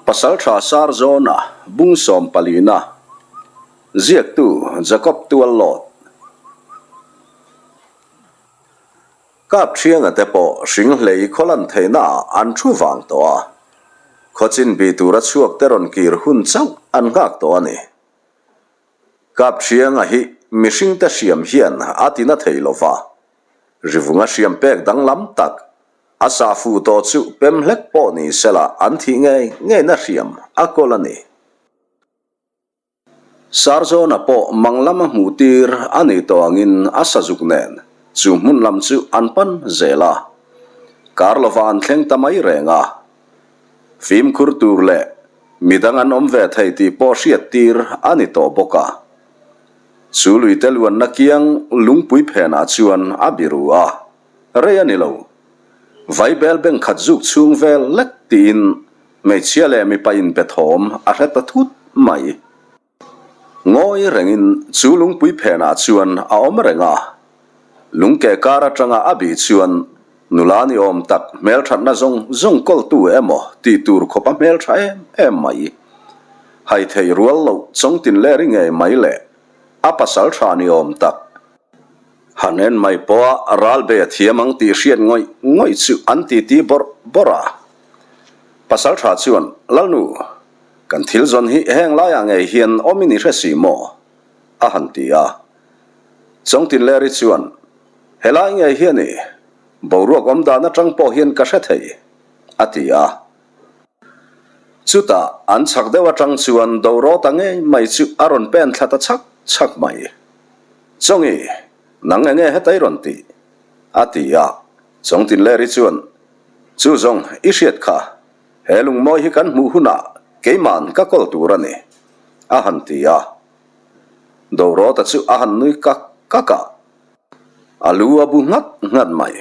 Pasaltha Sarzawna bung sawmpalina ziaktu Jacob Tuallawt. Kap thianga te pawh hring hlei khaw lan theihna ah an thu vang tawh a, khaw chin bi tura chhuak te rawn kir hun chauh an nghak tawh a ni. Kap thianga hi mihring te hriam hian a tina thei lova, rivunga hriam pek danglam tak A sa fuh tawh chu pem hlek pawh ni sela an thih ngei ngeina hriam a kawl a ni. Sarzawna pawh mang lama hmuh tir a nih tawh angin a sazuk nen chu hmun lam chu an pan zel a. Kar lova an thleng ta mai reng a. Fimkhur tur leh midang an awm ve thei tih pawh hriat tir a ni tawh bawk a. Chu luite luanna kiang lungpui phenah chuan a biru a. Rei a ni lo. Vaibel beng khat zuk chhung vel lek tiin hmeichhia leh mipa inbe thawm a hre ta thut mai. Ngawi rengin chu lungpui phenah chuan a awm reng a. Lungke kar atanga a bih chuan nula ni awm tak hmelthatna zawng zawng kawltu emaw tih tur khawpa hmeltha em em mai. Hai theih rual loh chawngtin leh ri ngei mai leh a pasal tha ni awm tak. Han en mai pawha ral be a thiam ang tih hriat ngawih ngawih chu an titi bawrh bawrh a. Pasal tha chuan, Lalnu, kan thil zawn hi heng laiah ngei hian awm in i hre si maw? a han ti a. Chawngtinleri chuan, Helai ngei hian i boruak awm dan atang pawh hian ka hre thei, a ti a. Chutah an chhak deuh atang chuan Dorawta ngei mai chu a rawn pen thla ta chhak chhak mai. Chawngi, nang enge heta i rawn tih? a ti a. Chawngtinleri chuan, Chu zawng, i hriat kha, he lungmawi hi kan hmuh hunah keima'n ka kawl tur a ni, a han ti a. Dorawta chu a han nui kak kak a, a lu a bu nghat nghat mai.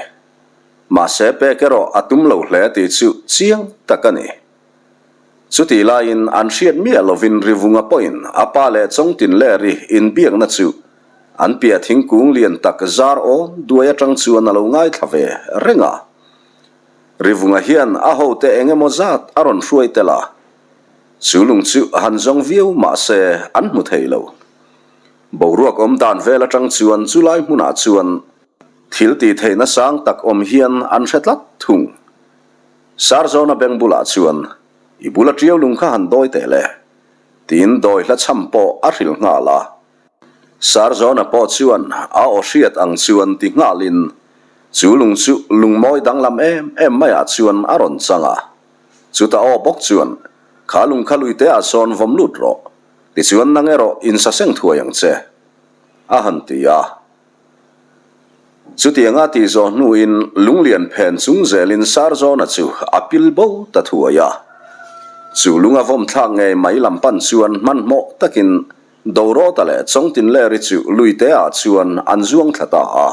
Mahse pek erawh a tum lo hle tih chu chiang tak a ni. Chutih laiin an hriat miah lovin Rivunga pawhin a pa leh Chawngtinleri inbiakna chu an piah thingkung lian tak zar awn duai atang chuan a lo ngaithla ve reng a. Rivunga hian a hote eng emaw zat a rawn hruai tel a, chu lung chu han zawng viau mah se an hmu thei lo. Boruak awm dan vel atang chuan chulai hmunah chuan thil tih theihna sang tak awm hian an hre tlat thung. Sarzawna beng bulah chuan, I bula ṭiau lung kha han dawi teh le, tiin dawi hla chham pawh a hrilh nghal a. Sarzawna pawh chuan a aw hriat ang chuan ti nghalin, chu lung chu lungmawi danglam em em maiah chuan a rawn chang a. Chuta aw bawk chuan, Kha lung kha luiteah sawn vawm lut rawh, tichuan nang erawh insaseng thuai ang che, a han ti a. Chutianga tih zawh hnuin lunglian phen chung zelin Sarzawna chu a pil bo ta thuai a. Chu lunga vawm thlak ngei mai lam pan chuan hmanhmawh takin Dorawta leh Chawngtinleri chu luiteah chuan an zuang thla ta a.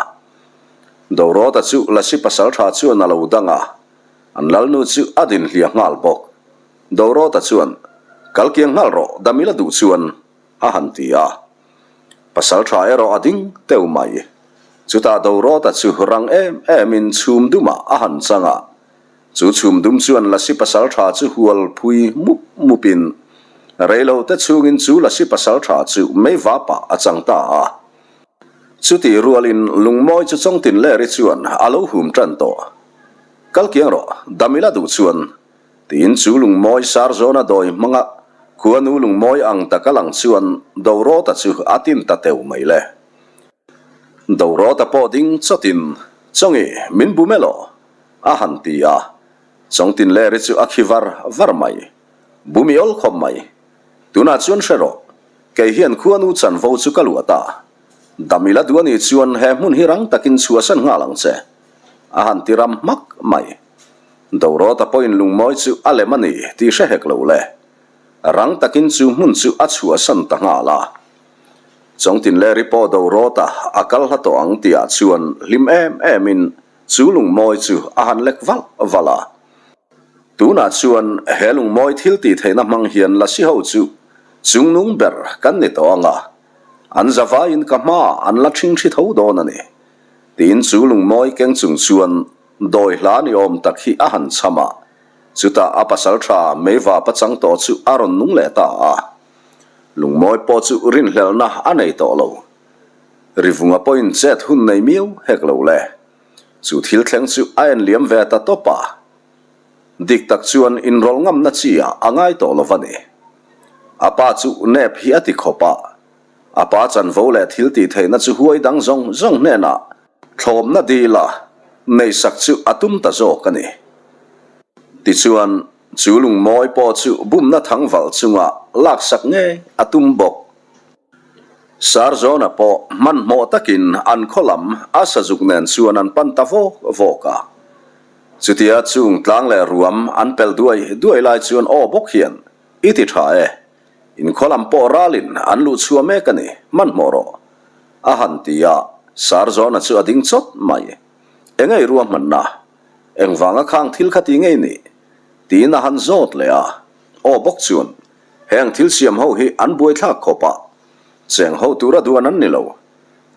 Dorawta chu Lasi pasaltha chuan a lo dang a, an lalnu chu a din hliah nghal bawk. Dorawta chuan, Kal kiang nghal rawh, Damila duh chuan. A han ti a. Pasal tha erawh a ding teuh mai. Chutah Dorawta chu rang em emin chhum dumah a han chang a. Chu chhum dum chuan Lasi pasal tha chu hual phui mup mupin reilo te chhungin chu Lasi pasal tha chu mei vapah a chang ta a. Chutih rualin lungmawi chu Chawngtinleri chuan a lo hum tan tawh. Kal kiang rawh, Damila duh chuan Tiin chu lungmawi sar zawna dawi hmanga khuanu lungmawi ang taka lang chuan Dorawta chu a tin ta teuh mai le. Dorawta pawh ding chawtin, Chawngi, min bu mel aw? a han ti a. Chawngtinleri chu a khi var var mai. Bu mi awl khawp mai. Tunah chuan hre rawh, kei hian khuanu chanvo chu ka luah ta. Dam ila duh a nih chuan he hmun hi rang takin chhuahsan nghal ang che, a han ti ram hmak mai. Dorawta pawhin lungmawi chu a lem a ni tih hre hek lo le. Rang takin chu hmun chu a chhuahsan ta nghal a. Chawngtinleri pawh Dorawta a kal hla tawh ang tihah chuan hlim em emin chu lungmawi chu a han lek valh valh a. Tunah chuan he lungmawi thil tih theihna hmang hian Lasi ho chu chungnung ber kan ni tawh ang a, an zavaiin ka hmaah an la ṭhingṭhi tho dawn a ni tiin chu lungmawi keng chung chuan Dawi hla ni awm tak hi a han cham a. Chutah a pasal tha meiva pachang tawh chu a rawn nung leh ta a. Lungmawi pawh chu rinhlelhna a nei tawh lo. Rivunga pawhin chet hun nei miau hek lo le. Chu thil thleng chu a en liam ve ta tawp a. Dik tak chuan inrawlh ngamna chi ah a ngai tawh lo va ni. A pa chu nep hi a ti khawp a. A pa chanvo leh thil tih theihna chu huai dang zawng zawng hnenah thlawmna dil a neihsak chu a tum ta zawk a ni. Tichuan, chu lungmawi pawh chu bumna thang valh chunga laksak ngei a tum bawk. Sarzawna pawh hmanhmawh takin an khaw lam a sazuk nen chuan an pan ta vawk vawk a. Chutia chung tlang leh ruam an pel duai duai lai chuan aw bawk hian, I ti tha e, in khaw lam pawh ralin an luh chhuah mek a ni, hmanhmawh rawh, a han ti a, Sarzawna chu a ding chawt mai. Engei ruahmanna? Engvanga khang thil kha ti ngei ni? Tiin a han zawt leh a, aw bawk chuan, Heng thil siam ho hi an buaithlak khawp a, cheng ho tura duan an ni lo.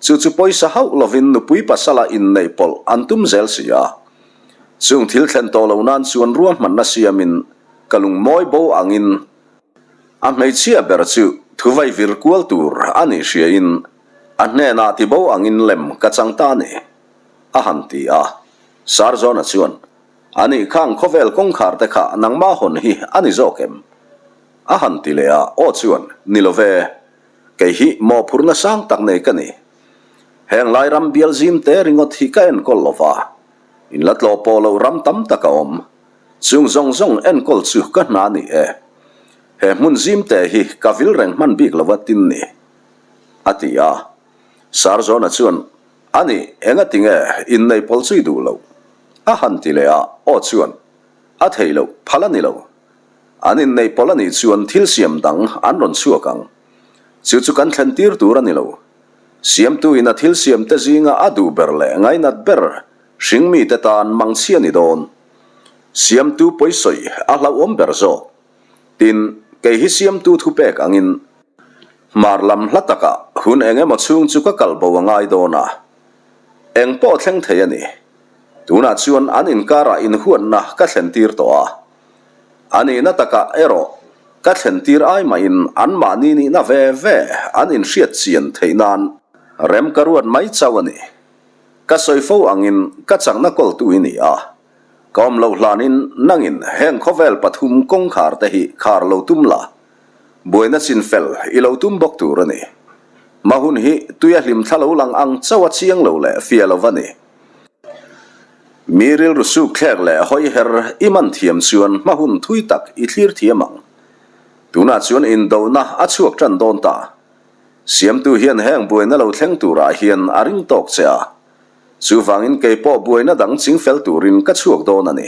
Chu chu pawisa hauh lovin nupui pasala inneih pawlh an tum zel si a. Chung thil thlen tawh lo nan chuan ruahmanna siamin ka lungmawi bo angin a hmeichhia ber chu thuvai vir kual tur a nih hriain a hnenah tibo angin lem ka chang ta a ni, a han ti a. Sarzawna chuan, A nih khang khawvel kawngkhar te kha nangmah hawn hi a ni zawk em? A han ti leh a, aw chuan, Ni lo ve, kei hi mawhphurhna sang tak nei ka ni. Heng lai ram bial zim te ringawt hi ka enkawl lo va, in la tlawh pawh loh ram tam tak a awm. Chung zawng zawng enkawl chu ka hna ni e. He hmun zim te hi ka vil reng hman bik lo a tin ni, a ti a. Sarzawna chuan, A ni, engati nge inneih pawl chu i duh loh? A han ti leh a, aw chuan, A thei loh, phal a ni lo. An inneih pawl a nih chuan thil siam dang an rawn chhuak ang. Chu chu kan thlen tir tur a ni lo. Siamtuin a thil siamte zinga a duh ber leh ngainat ber hringmite tan mangchhia ni dawn. Siamtu pawisawi a hlauhawm ber zawk. Tin, kei hi siamtu thupek angin hmar lam hla takah hun eng emaw chhung chu ka kal bo a ngai dawn a, eng pawh thleng thei a ni. Tunah chuan an inkarah inhuatna ka thlen tir tawh a, a nihna takah erawh ka thlen tir ai mahin anmahni nihna ve ve an inhriat chian theih nan rem ka ruat mai chauh a ni. Ka sawi fo angin ka chakna kawltu i ni a, Ka awm loh hlanin nangin heng khawvel pathum kawngkhar te hi khar lo tum la, buaina chin fel i lo tum bawk tur a ni. Hma hun hi tuia hlim thla lo lang ang chauh a chiang lo leh fia lo va ni. Mi rilru suk thlek leh hawi her i man thiam chuan hma hun thui tak i thlir thiam ang. Tunah chuan indona a chhuak tan dawn ta. Siamtu hian heng buaina lo thleng turah hian a ring tawk che a. Chuvangin kei pawh buaina dang chingfel turin ka chhuak dawn a ni.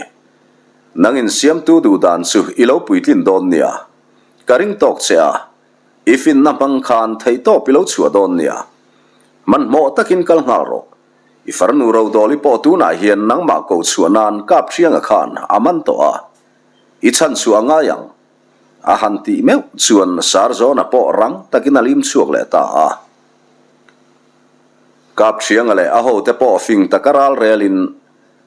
Nangin siamtu duh dan chu i lo puitlin dawn nia. Ka ring tawk che a, i finna hmang khan theihtawp i lo chhuah dawn nia. Hmanhmawh takin kal nghal rawh. I farnu Rodawli pawh tunah hian nangmah ko chhuah nan Kapṭhianga khan a man tawh a, i chhan chhuah a ngai ang. A han tih meuh chuan Sarzawna pawh rang takin a lim chhuak leh ta a. Kapṭhianga leh a hote pawh fing taka ral relin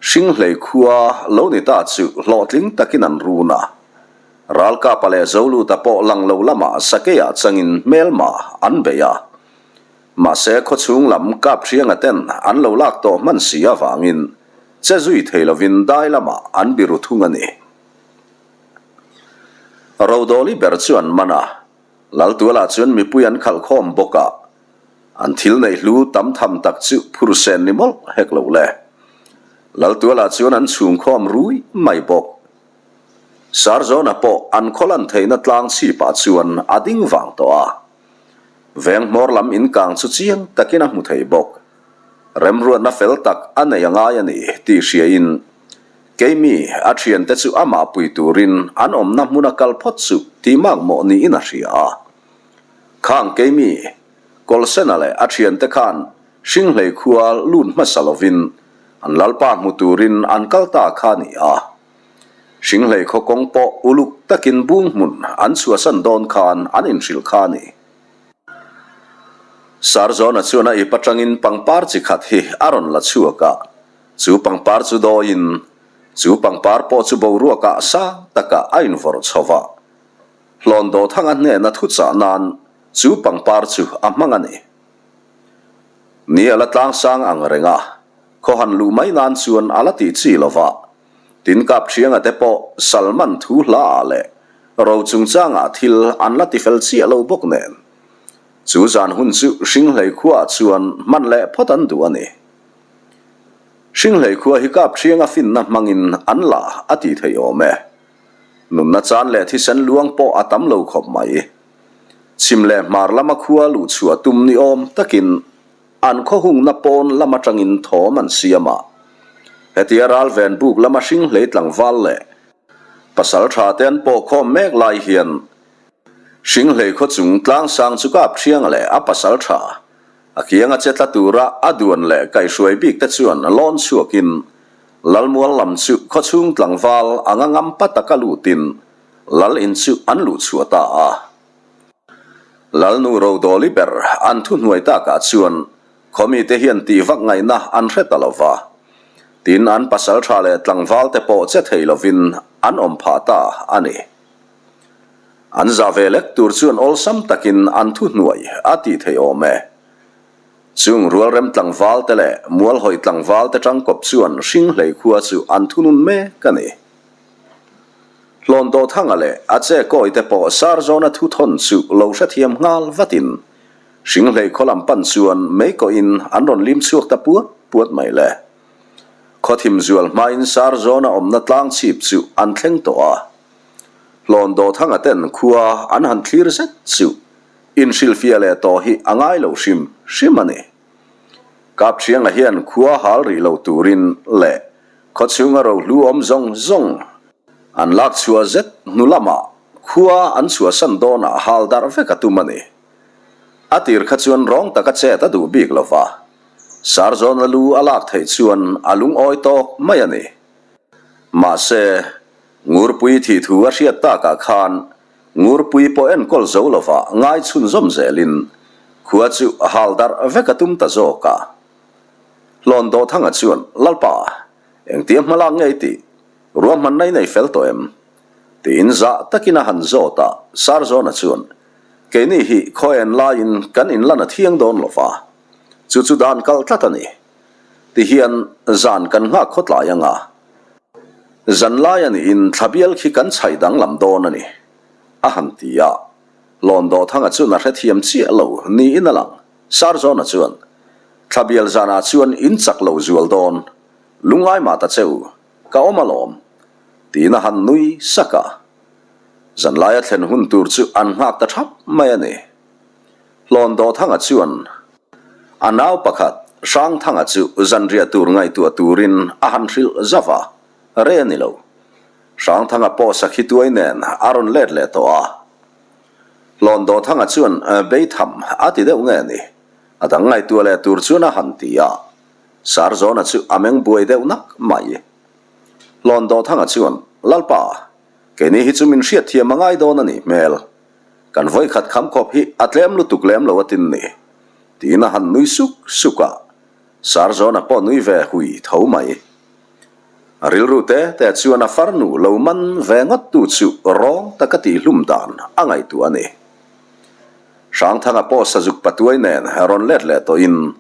Hringhlei khua lo ni ta chu hlawhtling takin an run a. Ralkapa leh Zoluta pawh lang lo lamah Sakeiah changin hmelma an bei a. Mahse khawchhung lam Kapṭhianga ten an lo lak tawh hman si avangin che zui thei lovin dai lamah an biru thung a ni. Rodawli ber chu an man a, Laltualah chuan mipui an khalh khawm bawk a, an thil neih hlu tam tham tak chu phur sen ni mawlh hek lo le. Laltualah chuan an chhung khawm rui mai bawk. Sarzawna pawh an khaw lan theihna tlang chhipah chuan a ding vang tawh a. Veng hmawr lam inkang chu chiang takin a hmu thei bawk. Remruatna fel tak a nei a ngai a ni tih hriain Keimi a thiante chu amah pui turin an awmna hmuna kal phawt chu tih makmawh niin a hria a. Khang Keimi, Kawlsena leh a thiante khan Hringhlei khua lut hmasa lovin an lalpa hmu turin an kal ta kha a ni a. Hringhlei khaw kawng pawh uluk takin bung hmun an chhuahsan dawn khan an inhrilh kha a ni. Sarzawna chuan a ip atangin pangpar chi khat hi a rawn la chhuak a. Chu pangpar chu dawiin. Chu pangpar pawh chu boruakah sang takah a invawrh chho va, Hlawn Dawthanga hnena thuchah nan chu pangpar chu a hmang a ni. Ni a la tlangsang ang reng a, khaw han luh mai nan chuan a la tih chi lo va, tin Kapṭhianga te pawh Salman thu hlaah leh ro chungchangah thil an la tifel chiah lo bawk nen. Chu zan hun chu Hringhlei khuaah chuan hman leh phawt an duh a ni. Hringhlei khua hi Kapṭhianga finna hmangin an la a tih theih awm e. Nunna chan leh thisen luang pawh a tam lo khawp mai. Chhim leh hmar lama khua luh chhuah tum ni awm takin an khaw hungna pawn lam atangin thawm an siam a. Hetia ralven buk lama hringhlei tlangval leh pasal tha te an pawh khawm mek lai hian hringhlei khaw chung tlangsang chu kap thiang leh a pasal tha a kianga che tla tura a duan leh kaihhruai bik te chuan lawn chhuakin Lalmual lam chu khawchhung tlangval anga ngam pa taka lutin Lal in chu an luh chhuah ta a. Lalnu Rodawli ber an thuhnuai takah chuan khawmite hian tih vak ngaihna an hre ta lo va. Tin, an pasal tha leh tlangval te pawh che thei lovin an awm phah ta a ni. An zah ve lek tur chuan awlsam takin an thuhnuai a tih theih awm e. Chung rualrem tlangval te leh mualhawi tlangval te tangkawp chuan Hringhlei khua chu an thunun mek a ni. Hlawn Dawthanga leh a che kawi te pawh Sarzawna thu thawn chu lo hrethiam nghal vatin Hringhlei khaw lam pan chuan mei kawhin an rawn lim chhuak ta puat puat mai le. Khawthim zual hmain Sarzawna awmna tlang chhip chu an thleng tawh a. Hlawn Dawthanga ten khua an han thlir zet chu Inhrilhfiah leh tawh hi a ngai lo hrim hrim a ni. Kapṭhianga hian khua hal rih lo turin leh khawchhunga rohlu awm zawng zawng an lak chhuah zet hnu lamah khua an chhuahsan dawnah hal darh vek a tum a ni. A tir kha chuan rawng taka chet a duh bik lo va, Sarzawna lu a lak theih chuan a lungawi tawk mai a ni. Mahse, Ngurpui thih thu a hriat takah khan Ngurpui pawh enkawl zo lova ngai chhunzawm zelin khua chu a hal darh vek a tum ta zawk a. Hlawn Dawthanga chuan, Lalpa, engtia hma lak ngei tih ruahmanna i nei fel tawh em? tiin zah takin a han zawt a. Sarzawna chuan, Keini hi khaw en laiin kan inlan a thiang dawn lova, chu chu dan kal tlat a ni. Tihian zan kan nghak khawtlai anga. Zanlai a niin thlabial khi kan chhaih danglam dawn a ni, a han ti a. Lawn Dawthanga chuan a hrethiam chiah lo niin a lang. Sarzawna chuan, Thlabial zanah chuan in chak lo zual dawn, lungngai mah ta che u, ka awm alawm, tiin a han nui sak a. Zanlaia thlen hun tur chu an nghak ta thap mai a ni. Hlawn Dawthanga chuan a nau pakhat Hrangthanga chu zanriah tur ngaihtuah turin a han hrilh zauh a, re a ni lo. Hrangthanga pawh sakhi tuai nen a rawn let leh tawh a. Hlawn Dawthanga chuan beitham a ti deuh nge ni? A dang ngaihtuah leh tur chuan a han ti a. Sarzawna chu a meng buai deuh nak mai. Hlawn Dawthanga chuan, Lalpa, keini hi chu min hriatthiam a ngai dawn a nih hmel. Kan vawikhat kham khawp hi a tlem lutuk lem lo a tin ni, tiin a han nui suk suk a, Sarzawna pawh nui ve hui tho mai. A rilru te te chuan a farnu lo man ve ngawt tu chu rawng taka tihhlum dan a ngaihtuah a ni. Hrangthanga pawh sazuk patuai nen rawn let leh tawhin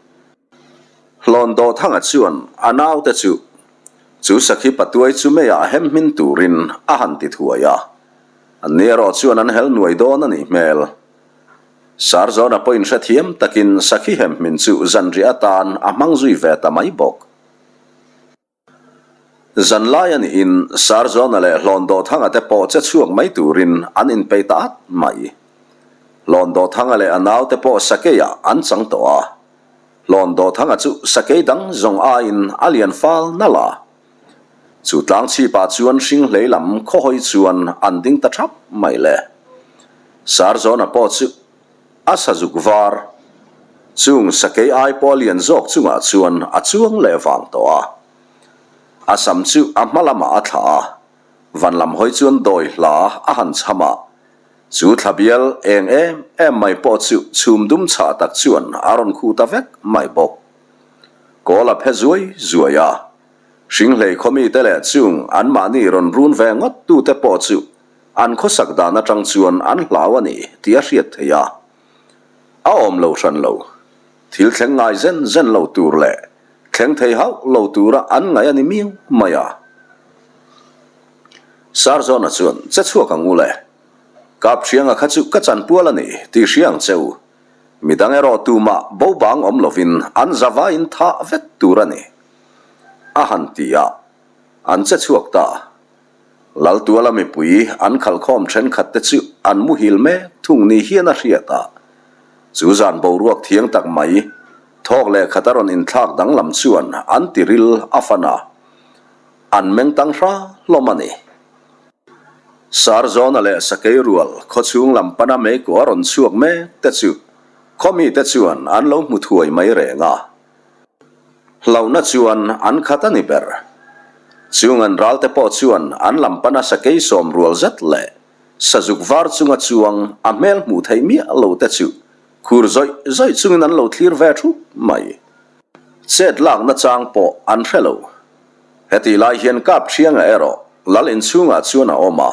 Hlawn Dawthanga chuan a naute chu chu sakhi patuai chu meiah hem hmin turin a han ti thuai a. Anni erawh chuan an hel nuai dawn a nih hmel. Sarzawna pawhin hrethiam takin sakhi hem hmin chu zanriah atan a hmang zui ve ta mai bawk. Zanlai a nihin Sarzawna leh Hlawn Dawthanga te pawh che chhuak mai turin an inpeih ta at mai. Hlawn Dawthanga leh a naute pawh sakeiah an chang tawh a. Hlawn Dawthanga chu sakei dang zawng aiin a lian fal nalh a. Chu tlang chhipah chuan hring hlei lam khawhawi chuan an ding ta thap mai le. Sarzawna pawh chu a sazuk var chung sakei ai pawh a lian zawk chungah chuan a chuang leh vang tawh a. A sam chu a hma lamah a thlah a, van lam hawi chuan dawi hla a han chham a, chu thla bial eng em em mai pawh chu chhum dum chhah tak chuan a rawn khuh ta vek mai bawk. Kawl a phe zuai zuai a. Hringhlei khaw mite leh chung anmahni rawn run ve ngawt tute pawh chu an khawsak dan atang chuan an hlau a ni tih a hriat theih a. A awm lo hran lo. Thil thleng ngai zen zen lo tur leh thleng thei hauh lo tura an ngaih a ni miau mai a. Sarzawna chuan che chhuak ang u le. Kapṭhianga kha chu ka chanpual a ni tih hria ang che u. Midang erawh tumah bo bang awm lovin an zavaiin thah vek tur a ni. A han ti a, an che chhuak ta. Laltuala mipui an khalhkhawm thenkhat te chu an muhil mek thung ni hian a hriat a. Chu zan boruak thiang tak mai, thawk leh khat a rawn inthlak danglam chuan an tiril a fan a, an meng tang hra hlawm a ni. Sarzawna leh Sakei rual khawchhung lam pana meikua a rawn chhuak mek te chu khaw mite chuan an lo hmu thuai mai reng a. Hlauhna chuan an khat a ni ber. Chung an ralte pawh chuan an lam pana Sakei sawm rual zet leh Sazuk var chunga chuang a hmel hmuh theih miah lo te chu khur zawih zawih chungin an lo thlir ve thup mai. Chet lakna chang pawh an hre lo. Hetih lai hian Kap Thianga erawh Lal inchhungah chuan a awm a,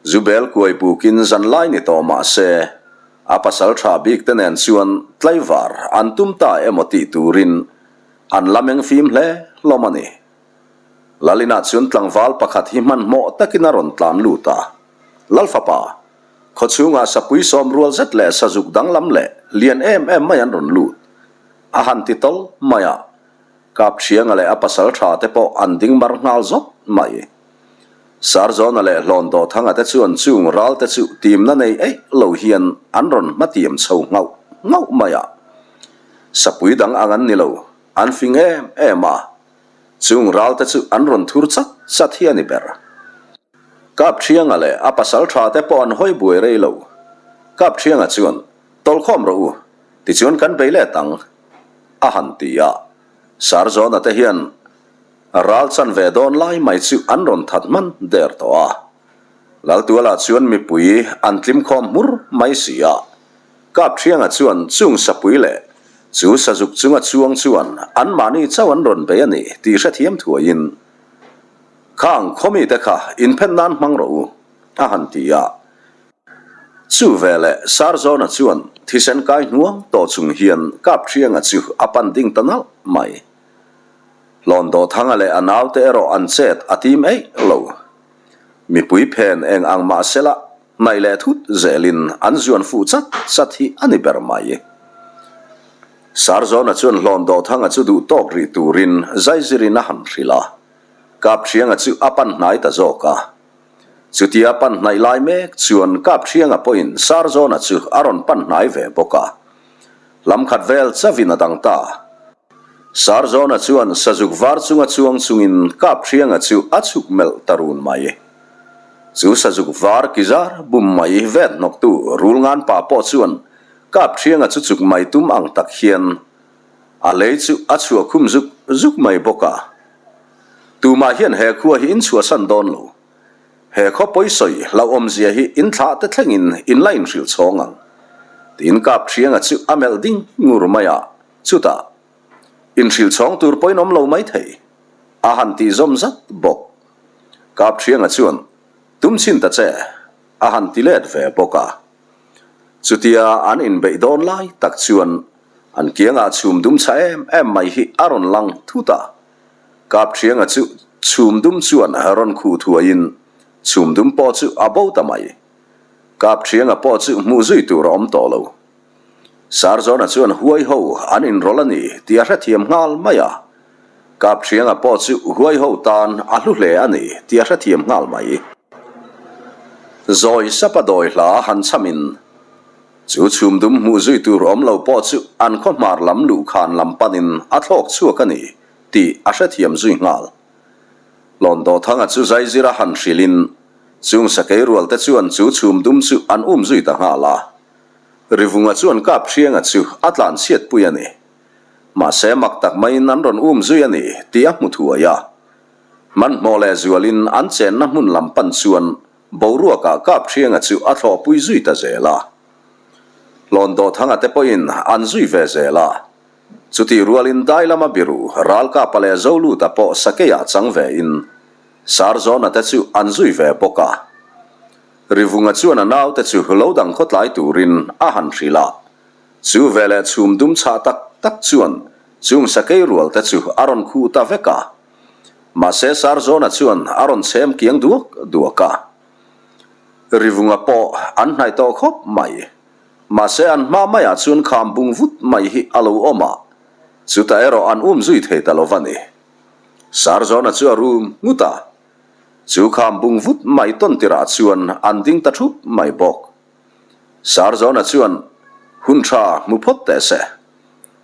Zubel kuai bukin zan lai ni tawh mah se, a pasal tha bik te nen chuan tlaivar an tum ta emaw tih turin an la meng fim hle hlawm a ni. Lal inah chuan tlangval pakhat hi hmanhmawh takin a rawn tlan lut a, Lal fapa, khawchhungah sapui sawm rual zet leh sazuk danglam leh lian em em mai an rawn lut, a han ti tawl mai a. Kapṭhianga leh a pasal ṭha te pawh an ding mar nghal zawt mai. Sarzawna leh Hlawndawthanga te chuan chung ral te chu timna nei eih lo hian an rawn hmatiam chho nghauh nghauh mai a. Sapui dang ang an ni lo, an fing em em a. Chung ral te chu an rawn thur chat chat hi a ni ber. Kapṭhianga leh a pasal ṭha te pawh an hawi buai rei lo. Kapṭhianga chuan, Tawlkhawm rawh u, tichuan kan bei let ang. A han ti a, Sarzawna te hian ral chan ve dawn lai mai chu an rawn that hman der tawh a. Laltualah chuan mipui an tlim khawm hmur mai si a, Kapṭhianga chuan chung sapui leh chu sazuk chunga chuang chuan anmahni chauh an rawn bei a ni tih hrethiam thuaiin, Khang khawmite kha inphen nan hmang rawh u, a han ti a. Chu veleh Sarzawna chuan thisen kai hnuang tawh chung hian Kapṭhianga chu a pan ding ta nalh mai. Hlawndawthanga leh a naute erawh an chet a tim eih lo. Mipui phen eng ang mah sela hnaih leh thut zelin an zuan fuh chat chat hi a ni ber mai. Sarzawna chuan Hlawndawthanga chu duh tawk rih turin zaizirin a han hrilh a, Kapṭhianga chu a pan hnai ta zawk a. Chutia pan hnaih lai mek chuan Kapṭhianga pawhin Sarzawna chu a rawn pan hnai ve bawk a. Lam khat vel chavin a dang ta. Sarzawna chuan sazuk var chunga chuang chungin Kapṭhianga chu a chhuk melh ta run mai. Chu sazuk var ki zar bum mai vet hnawktu Rulngan pa pawh chuan Kapṭhianga chu chuk mai tum ang tak hian a lei chu a chhuah khum zuk zuk mai bawk a. Tumah hian he khua hi in chhuahsan dawn lo. He khaw pawisawi hlauhawmzia hi in thlah te thlengin in la inhrilh chhawng ang. Tiin Kapṭhianga chu a melh ding ngur mai a, chutah, Inhrilh chhawng tur pawhin awm lo mai thei, a han tih zawm zat bawk. Kapṭhianga chuan, Tum chhin ta che, a han ti let ve bawk a. Chutia an inbeih dawn lai tak chuan an kiangah chhum dum chha em em mai hi a rawn lang thut a. Kapṭhianga chu chhum dum chuan rawn khuh thuaiin chhum dum pawh chu a bo ta mai. Kapṭhianga pawh chu hmuh zui tur a awm tawh lo. Sarzawna chuan huai ho an inrawlh a ni tih a hrethiam nghal mai a. Kapṭhianga pawh chu huai ho tan a hlu hle a ni tih a hrethiam nghal mai. Zawi sapa dawi hla han chhamin chu chhum dum hmuh zui tur awm lo pawh chu an khaw hmar lam luhkhan lam panin a thlawk chhuak a ni tih a hrethiam zui nghal. Hlawndawthanga chu zaizira han hrilhin chung sakei rual te chuan chu chhum dum chu an um zui ta nghal a. Rivunga chuan Kapṭhianga chu a tlanchhiatpui a ni. Mahse mak tak maiin an rawn um zui a ni tih a hmu thuai a. Hmanhmawh leh zualin an chenna hmun lam pan chuan boruakah Kapṭhianga chu a thlawhpui zui ta zel a. Hlawndawthanga te pawhin an zui ve zel a. Chutih rualin dai lama biru Ralkapa leh Zoluta pawh sakeiah chang vein Sarzawna te chu an zui ve bawk a. Rivunga chuan a naute chu lo dang khawtlai turin a han hrilh a. Chu veleh chhum dum chhah tak tak chuan chung sakei rual te chu a rawn khuh ta vek a. Mahse Sarzawna chuan a rawn chhem kiang duak duak a. Rivunga pawh an hnaih tawh khawp mai. Mahse an hma maiah chuan kham bung vut mai hi a lo awm a, chutah erawh an um zui thei ta lo va ni. Sarzawna chu a rum nghut a, chu kham bung vut mai tawn tirah chuan an ding ta thup mai bawk. Sarzawna chuan hun tha hmu phawt teh se.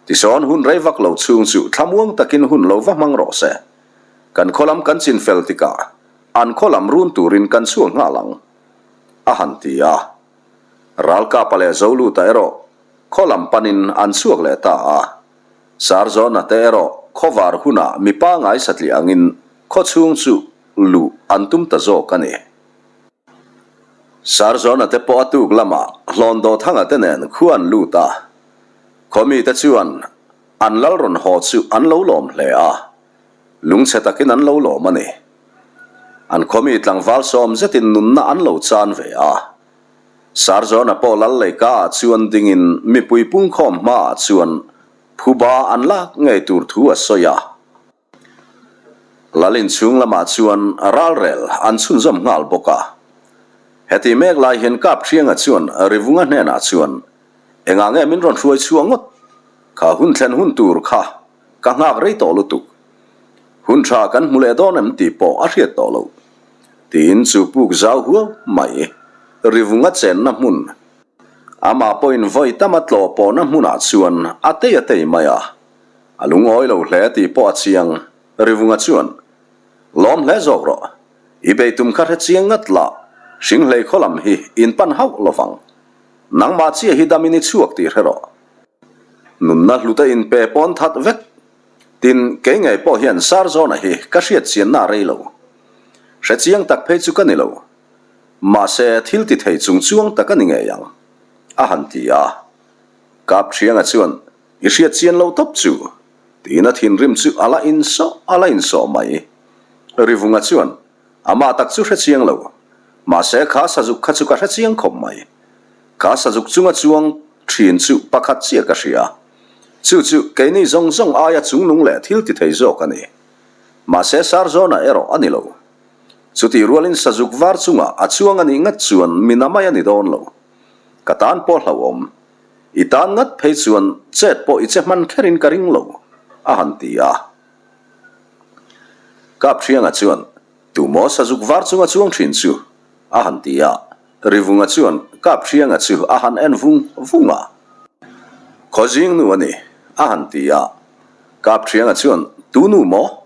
Tisawn hun rei vak lo chhung chu thlamuang takin hun lo va hmang rawh se. Kan khaw lam kan chin fel tikah an khaw lam run turin kan chhuak nghal ang, a han ti a. Ralkapa leh Zoluta erawh khaw lam panin an chhuak leh ta a. Sarzawna te erawh khawvar hunah mi pangai satliah angin khaw chhung chu luh an tum ta zawk a ni. Sarzawna te pawh a tuk lamah Hlawndawthanga te nen khua an lut a. Khaw mite chuan an lal rawn haw chu an lo lawm hle a. Lungchhe takin an lo lawm a ni. An khawmi tlangval sawm zetin nunna an lo chan ve a. Sarzawna pawh lal leika ah chuan dingin mipui pungkhawm hmaah chuan phuba an lak ngei tur thu a sawi a. Lal inchhung lamah chuan ralrel an chhunzawm nghal bawk a. Heti mek lai hian Kapṭhianga chuan Rivunga hnenah chuan, Engah nge min rawn hruai chhuah ngawt? Kha hun thlen hun tur kha Ka nghak rei tawh lutuk. Hun tha kan hmu leh dawn em tih pawh a hriat tawh loh. Tiin chu puk zau huau mai. Rivunga chenna hmun. Amah pawhin vawi tama tlawh pawhna hmunah chuan a tei a tei mai a. A lungawi lo hle tih pawh a chiang. Rivunga chuan, Lawm hle zawk rawh. I bei tum kha hre chiang ngat la, hringhlei khaw lam hi in pan hauh lovang. Nangmah chiah hi damin i chhuak tih hre rawh. Nunna hluta inpe pawn that vek. Tin, kei ngei pawh hian Sarzawna hi ka hriat chianna a rei lo. Hre chiang tak phei chu ka ni lo. Mahse, thil ti thei chung chuang tak a ni ngei ang, a han ti a. Kapṭhianga chuan, I hriat chian lo tawp chu, tiin a thinrim chu a la insawh a la insawh mai. Rivunga chuan, Amah tak chu hre chiang lo. Mahse, kha sazuk kha chu ka hre chiang khawp mai. Kha sazuk chunga chuang thin chu pakhat chiah ka hria. Chu chu keini zawng zawng aia chungnung leh thil ti thei zawk a ni. Mahse Sarzawna erawh a ni lo. Chutih rualin sazuk var chungah a chuang a nih ngat chuan mi na mai a ni dawn lo. Ka tan pawh hlauhawm. I tan ngat phei chuan chet pawh i che hman kherin ka ring lo, a han ti a. Kapṭhianga chuan, Tumaw sazuk var chunga chuang thin chu? a han ti a. Rivunga chuan Kapṭhianga chu a han en vung vung a. Khawzing nu a ni, a han ti a. Kapṭhianga chuan, Tu nu maw?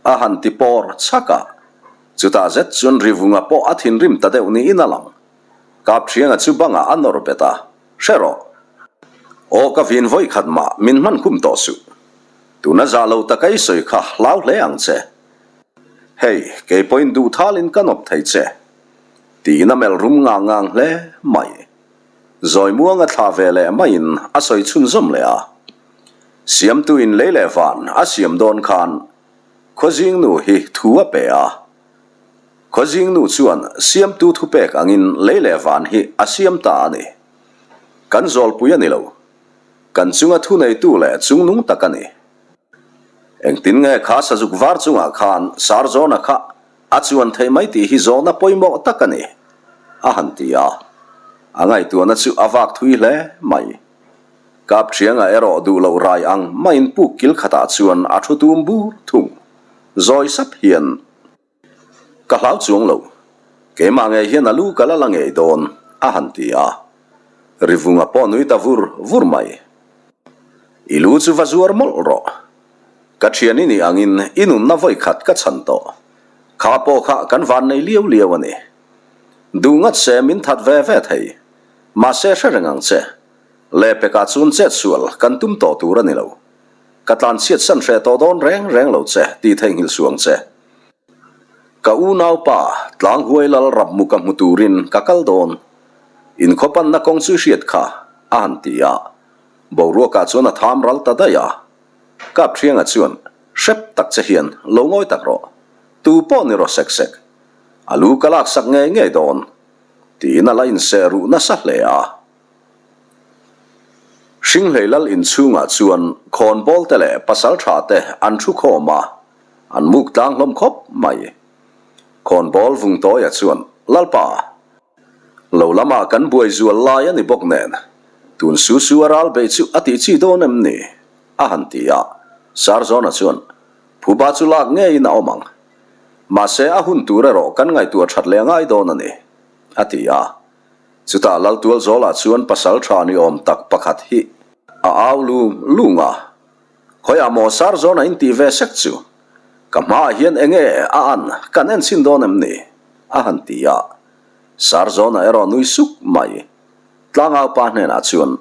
a han ti pawr chhak a. Chutah zet chuan Rivunga pawh a thinrim ta deuh niin a lang. Kapṭhianga chu bangah a nawr bet a, Hre rawh. Aw ka vin vawi khat mah min hman khum tawh suh. Tuna zah lo taka i sawi kha hlau hle ang che. Hei, kei pawhin duh thalin ka nawp thei che. Tiin a melh rum ngang ngang hle mai. Zawi muanga thla ve leh maiin a sawi chhunzawm leh a. Siamtuin lei leh van a siam dawn khan Khawzingnu hi thu a pe a. Khawzingnu chuan siamtu thupek angin lei leh van hi a siam ta a ni. Kan zawlpui a ni lo. Kan chunga thuneitu leh chungnung tak a ni. Engtin nge kha sazuk var chungah khan Sarzawna kha a chuan thei mai tih hi zawhna pawimawh tak a ni, a han ti a. A ngaihtuahna chu a vak thui hle mai. Kapṭhianga erawh duh loh rai ang maiin puk kil khatah chuan a thu tum bur thung. Zawi sap hian. Ka hlau chuang lo. Keimah ngei hian a lu ka la la ngei dawn, a han ti a. Rivunga pawh nui ta vur vur mai. I lu chu va zuar mawlh rawh. Ka thian i nih angin i nunna vawi khat ka chhan tawh. Kha pawh kha kan van nei liau liau a ni. Duh ngat se min that ve ve thei. Mahse hre reng ang che. Lehpekah chuan chet sual kan tum tawh tur a ni lo. Ka tlanchhiat san hreh tawh dawn reng reng lo che tih theihnghilh suang che. Ka unaupa Tlanghuai lal rapmu ka hmu turin ka kal dawn. Inkhawpanna kawng chu i hriat kha, a han ti a. Boruakah chuan a tham ral ta daih a. Kapṭhianga chuan, Hrep tak che hian lo ngawi tak rawh. Tu pawh ni rawh sek sek. A lu ka laksak ngei ngei dawn. Tiin a la inseh ruh nasa hle a. Hringhlei lal inchhungah chuan khawnbawl te leh pasalṭha te an thu khawm a, an muk tlang hlawm khawp mai. Khawnbawl Vungtawia chuan, Lalpa! Lo lamah kan buai zual lai a ni bawk nen, tun su su a ral beih chu a tih chi dawn em ni? a han ti a. Sarzawna chuan, Phuba chu lak ngeiin a awm ang. Mahse a hun tur erawh kan ngaihtuah that leh a ngai dawn a ni, a ti a. Chutah Laltualzawlah chuan pasal tha ni awm tak pakhat hi a au lung lung a. Khawiah maw Sarzawna in tih ve sek chu? Ka hmaah hian enge a an kan en chhin dawn em ni? a han ti a. Sarzawna erawh nui suk mai. Tlangaupa hnenah chuan,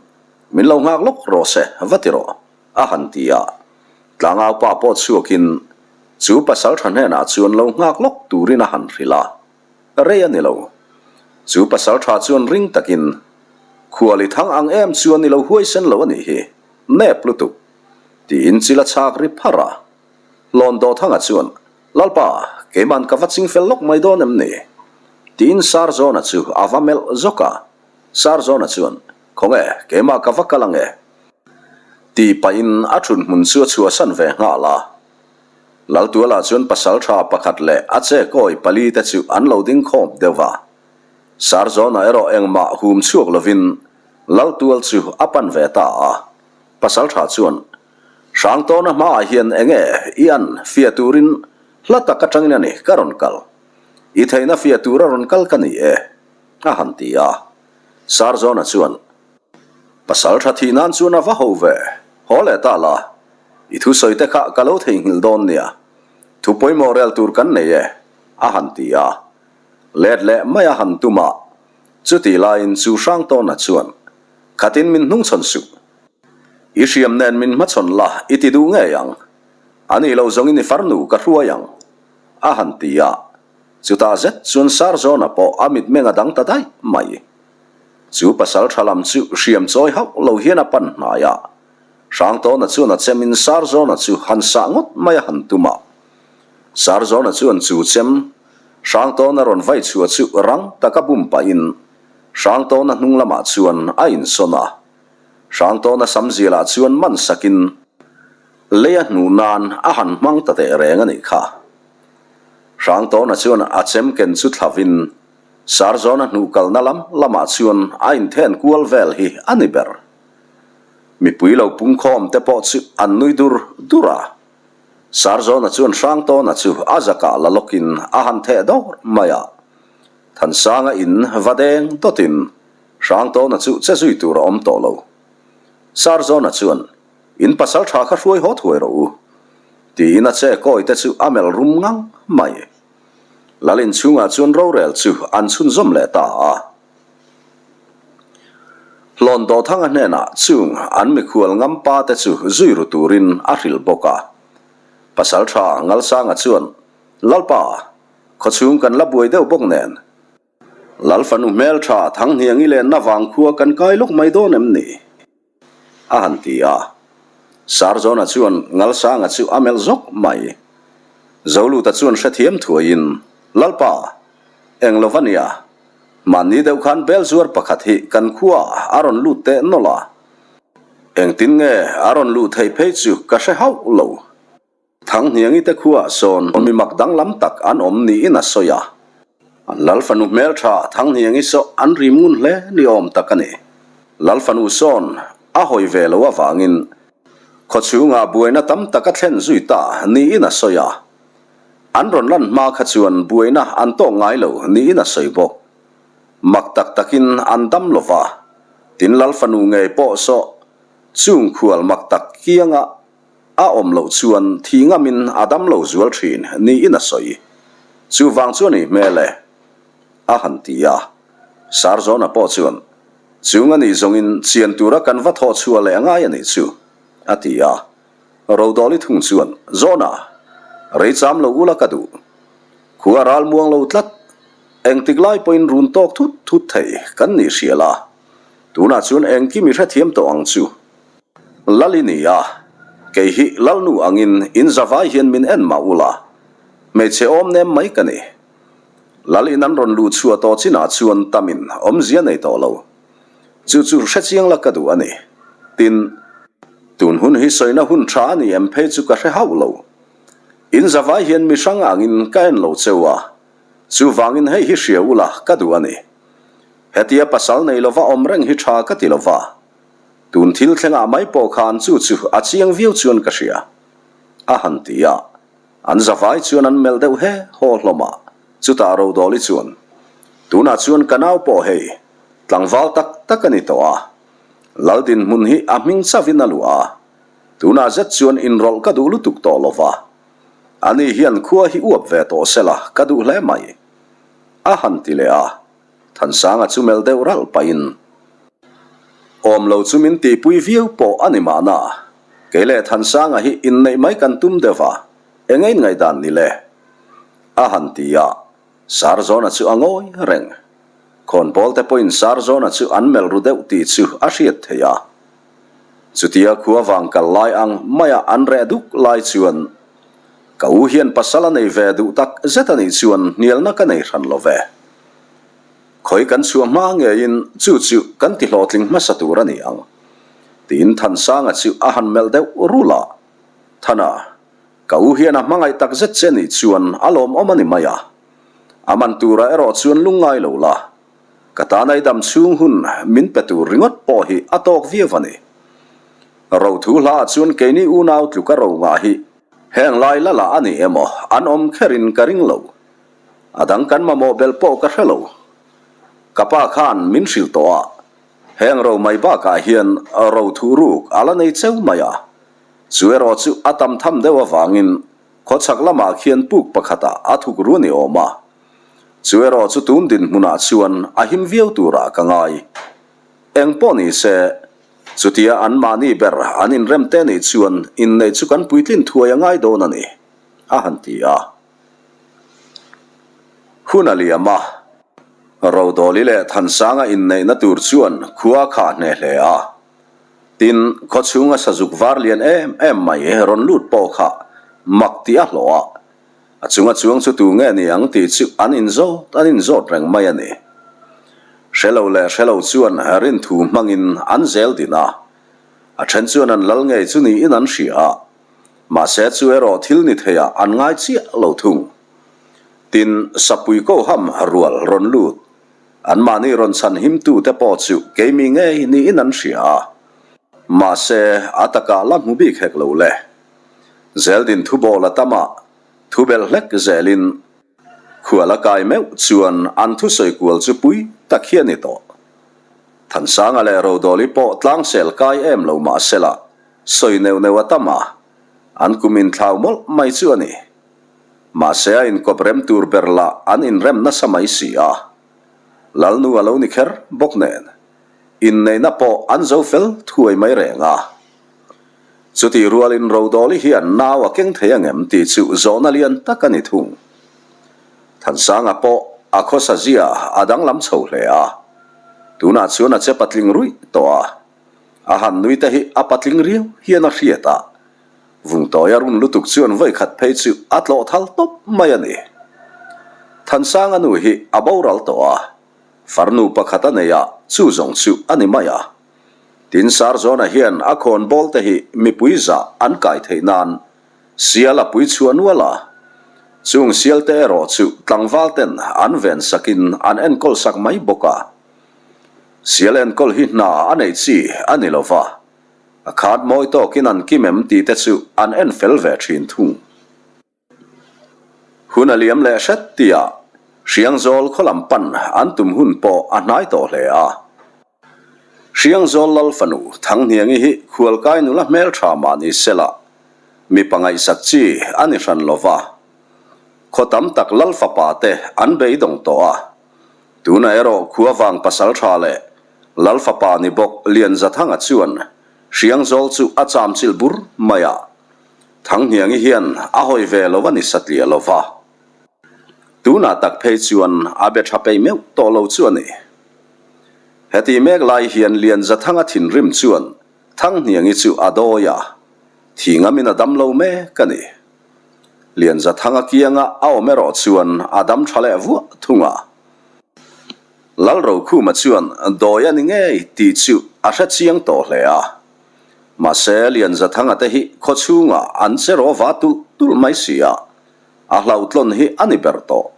Min lo nghak lawk rawh se, va ti rawh, a han ti a. Tlangaupa pawh chhuakin chu pasal tha hnenah chuan lo nghak lawk turin a han hrilh a. Rei a ni lo. Chu pasal tha chuan ring takin, Khuali thang ang em chuan i lo huaisen lo a nih hi, nep lutuk, tiin chil a chhak ri pharh a. Hlawn Dawthanga chuan, Lalpa, keiman ka va ching fel lawk mai dawn em ni? Tiin Sarzawna chu a va melh zawk a. Sarzawna chuan, Khawnge, keimah ka va kal ange? Tih pahin a thut hmun chu a chhuahsan ve nghal a. Laltualah chuan pasaltha pakhat leh a chekawi pali te chu an lo ding khawp deuh va. Sarzawna erawh engmah hum chhuak lovin Laltual chu a pan ve ta a. Pasaltha chuan, Hrangtawna hmaah hian enge i an fia turin hla tak atangin a ni ka rawn kal. I theihna fia tura rawn kal ka ni e, a han ti a. Sarzawna chuan, Pasaltha thih nan chuan a va ho ve, haw leh ta la, I thusawi te kha ka lo theihnghilh dawn nia, thu pawimawh rel tur kan nei e, a han ti a. Let leh mai a han tum a, chutih laiin chu Hrangtawna chuan, Khatin min hnungchhawn suh. I hriam nen min hmachhawn la i ti duh ngei ang. A nih loh zawngin i farnu ka hruai ang, a han ti a. Chutah zet chuan Sarzawna pawh a mitmeng a dang ta daih mai. Chu pasal tha lam chu hriam chawi hauh lo hian a pan hnai a. Hrangtawna chuan a chemin Sarzawna chu han sah ngawt mai a han tum a. Sarzawna chuan chu chem Hrangtawna rawn vai chhuah chu rang taka bum pahin Hrangtawna hnung lamah chuan a insawn a. Hrangtawna samzialah chuan man sakin lei a hnuh nan a han hmang ta teh reng a nih kha. Hrangtawna chuan a chem ken chu thlavin Sarzawna hnuh kalna lam lamah chuan a inthen kual vel hi a ni ber. Mipui lo pungkhawm te pawh chu an nui dur dur a. Sarzawna chuan Hrangtawna chu a zakah la lawkin a han theh dawr mai a. Thansanga in va deng dawtin Hrangtawna chu che zui tur a awm tawh lo. Sarzawna chuan, In pasal tha kha hruai haw thuai rawh u, tiin a che kawi te chu a melh rum ngang mai. Lal inchhungah chuan rorel chu an chhunzawm leh ta a. Hlawn Dawthanga hnenah chung an mikhual ngam pa te chu zui ru turin a hrilh bawk a. Pasaltha Ngalsanga chuan, Lalpa, khawchhung kan la buai deuh bawk nen, Lal fanu hmeltha Thanghniangi lenna vangkhua kan kai lawk mai dawn em ni? A han ti a. Sarzawna chuan Ngalsanga chu a melh zawk mai. Zoluta chuan hrethiam thuaiin, Lalpa, eng lo va nia, mahni deuh khan bel zuar pakhat hi kan khuaah a rawn lut teh nawlh a. Engtin nge a rawn luh theih phei chu ka hre hauh lo. Thanghniangi te khuaah sawn mi mak danglam tak an awm niin a sawi a. An Lal fanu hmeltha Thanghniangi saw an rim ngun hle ni awm tak a ni. Lal fanu sawn a hawi ve lo avangin khawchhungah buaina tam tak a thlen zui ta niin a sawi a. An rawn lan hma kha chuan buaina an tawk ngai lo niin a sawi bawk. Mak tak takin an dam lo va, tin Lal fanu ngei pawh saw chung khual mak tak kianga A awm loh chuan thi ngamin a dam lo zual thin niin a sawi. Chuvang chuan i hmel e, a han ti a. Sarzawna pawh chuan, Chung a nih zawngin chian tura kan va thawh chhuah leh a ngai a nih chu, a ti a. Rodawli thung chuan, Zawna, rei cham lo ula ka duh. Khua ral muang lo tlat. Engtik lai pawhin run tawk thut thut thei kan nih hria la. Tunah chuan engkim i hrethiam tawh ang chu. Lal i ni a. Kei hi Lalnu angin in zavai hian min en mah ula, hmeichhe awm nem mai ka ni. Lal in an rawn luh chhuah tawh chinah chuan tamin awmzia nei tawh lo. Chu chu hre chiang la ka duh a ni. Tin, tun hun hi sawina hun tha a ni em phei chu ka hre hauh lo. In zavai hian mi hrang angin ka en lo cheu a, chuvangin hei hi hria ula ka duh a ni. Hetia pasal nei lova awm reng hi tha ka ti lova, tun thil thlengah mai pawh khan chu chu a chiang viau chuan ka hria, a han ti a. An zavai chuan an melh deuh he haw hlawm a, chutah Rodawli chuan, Tunah chuan ka nau pawh hei, tlangval tak tak a ni tawh a, Lal dinhmun hi a hming chavin a luah a, tunah zet chuan inrawlh ka duh lutuk tawh lo va, ani hian khua hi uap ve tawh sela ka duh hle mai, a han ti leh a. Thansanga chu melh deuh ralh pahin, Awm lo chu min tihpui viau pawh a ni mahna, kei leh Thansanga hi inneih mai kan tum deuh a, eng ein ngaihdan ni le? A han ti a, Sarzawna chu a ngawi reng. Khawnbawl te pawhin Sarzawna chu an melh ru deuh tih chu a hriat theih a. Chutia khua vang kal lai ang maia an reh duk lai chuan, Ka u hian pasal a nei ve duh tak zet a nih chuan hnialna ka nei hran lo ve. Khawi kan chhuah hma ngeiin chu chu kan ti hlawhtling hmasa tur a ni ang, tiin Thansanga chu a han melh deuh rulh a. Thana, ka u hian a hmangaih tak zet che nih chuan a lawmawm a ni mai a. A man turah erawh chuan lungngai lo la. Ka tana i dam chhung hun min pe tur ringawt pawh hi a tawk viau a ni. Rothu hlaah chuan keini unau tluka ro ngah hi heng lai la lah a ni emaw an awm kherin ka ring lo. A dang kan mamawh belh pawh ka hre lo. Ka pa khan min hrilh tawh a, heng ro mai bakah hian ro thuh ruk a la nei cheu mai a. Chu erawh chu a tam tham deuh avangin khawchhak lamah khian puk pakhatah a thuk ru ni awm a. Chu erawh chu tun dinhmunah chuan a him viau turah ka ngai. Eng pawh ni se, chutia anmahni ber an inrem te nih chuan inneih chu kan puitlin thuai a ngai dawn a ni, a han ti a. Hun a liam a, Rodawli leh Thansanga inneihna tur chuan khua a khah hneh hle a. Tin, khawchhunga sazuk var lian em em mai rawn lut pawh kha mak tih a hlawh a, A chunga chuang chu tu nge ni ang tih chu an inzawt an inzawt reng mai a ni. Hre lo leh hre lo chuan rinthu hmangin an zel din a, a then chuan an lal ngei chu niin an hria a, mahse chu erawh thil ni theiah an ngai chiah lo thung. Tin, sapui koham rual rawn lut, anmahni rawn chhan himtute pawh chu keimi ngei niin an hria a, mahse a takah la hmu bik hek lo le. Zeldin thubawl a tam a, thu belh hlek zelin khual a kai meuh chuan an thusawi kual chu pui tak hi a ni tawh. Thansanga leh Rodawli pawh tlangsel kai em lo mah sela sawi neuh neuh a tam a, an kum inthlau mawlh mai chu a ni. Mahse a inkawp rem tur ber lah an inrem nasa mai si a, Lalnu a lo ni kher bawk nen inneihna pawh an zo fel thuai mai reng a. Chutih rualin Rodawli hian nau a keng thei angem tih chu zawhna lian tak a ni thung. Thansanga pawh a khawsa zia a danglam chho hle a, tunah chuan a che patling ruih tawh a, a han nui te hi a patling riau hian a hriat a, Vungtawia run lutuk chuan vawikhat phei chu a tlawh thal tawp mai a ni. Thansanga nu hi a boral tawh a, farnu pakhat a nei a, chu zawng chu a ni mai a. Tin, Sarzawna hian a khawnbawl te hi mipui zah an kai theih nan sial a pui chhuah nual a. Chung sial te erawh chu tlangval ten an ven sakin an enkawl sak mai bawk a. Sial enkawl hi hna a neih chi a ni lo va, a khat mawi tawkin an kim em tih te chu an en fel ve thin thung. Hun a liam leh hret tia Hriangzawl khaw lam pan an tum hun pawh a hnai tawh hle a. Hriangzawl lal fanu Thanghniangi hi khualkai nula hmeltha mah ni sela mipa ngaihsak chi a ni hran lo va. Khaw tam tak lal fapa te an beidawng tawh a. Tunah erawh khua vang pasal tha leh lal fapa ni bawk Lianzathanga chuan Hriangzawl chu a chamchilh bur mai a. Thanghniangi hian a hawi ve lo a ni satliah lo va. Tunah tak phei chuan a be tha peih meuh tawh lo chu a ni. Heti mek lai hian Lianzathanga thinrim chuan Thanghniangi chu a dawi a. Thi ngamin a dam lo mek a ni. Lianzathanga kianga a awm erawh chuan a dam tha leh vuah thung a. Lalrokhuma chuan dawi a ni ngei tih chu a hre chiang tawh hle a. Mahse, Lianzathanga te hi khaw chhungah an che rawh va tulh tulh mai si a, a hlauhtlawn hi a ni ber tawh.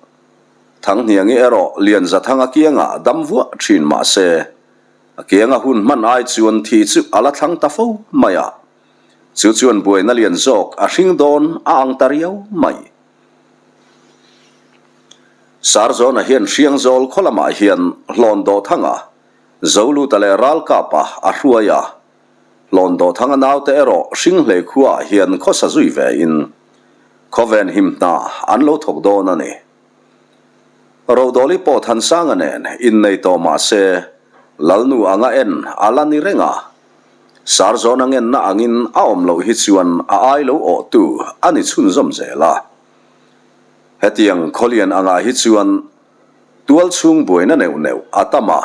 Thanghniangi erawh Lianzathanga kiangah dam vuah thin mah se, a kianga hun hman ai chuan thi chu a la thlang ta fo mai a. Chu chuan buaina lian zawk a hring dawn a ang ta riau mai. Sarzawna hian Hriangzawl khaw lamah hian Hlawn Dawhthanga, Zoluta leh Ralkapa a hruai a. Hlawn Dawhthanga naute erawh Hringhlei khuaah hian khawsa zui vein khawven him hna an lo thawk dawn a ni. Rodawli pawh Thansanga nen innei tawh mah se Lalnu anga en a la ni reng a. Sarzawna ngenna angin a awm loh hi chuan a ai lo awhtu a ni chhunzawm zel a. Hetiang khawlian angah hi chuan tual chhung buaina neuh neuh a tam a,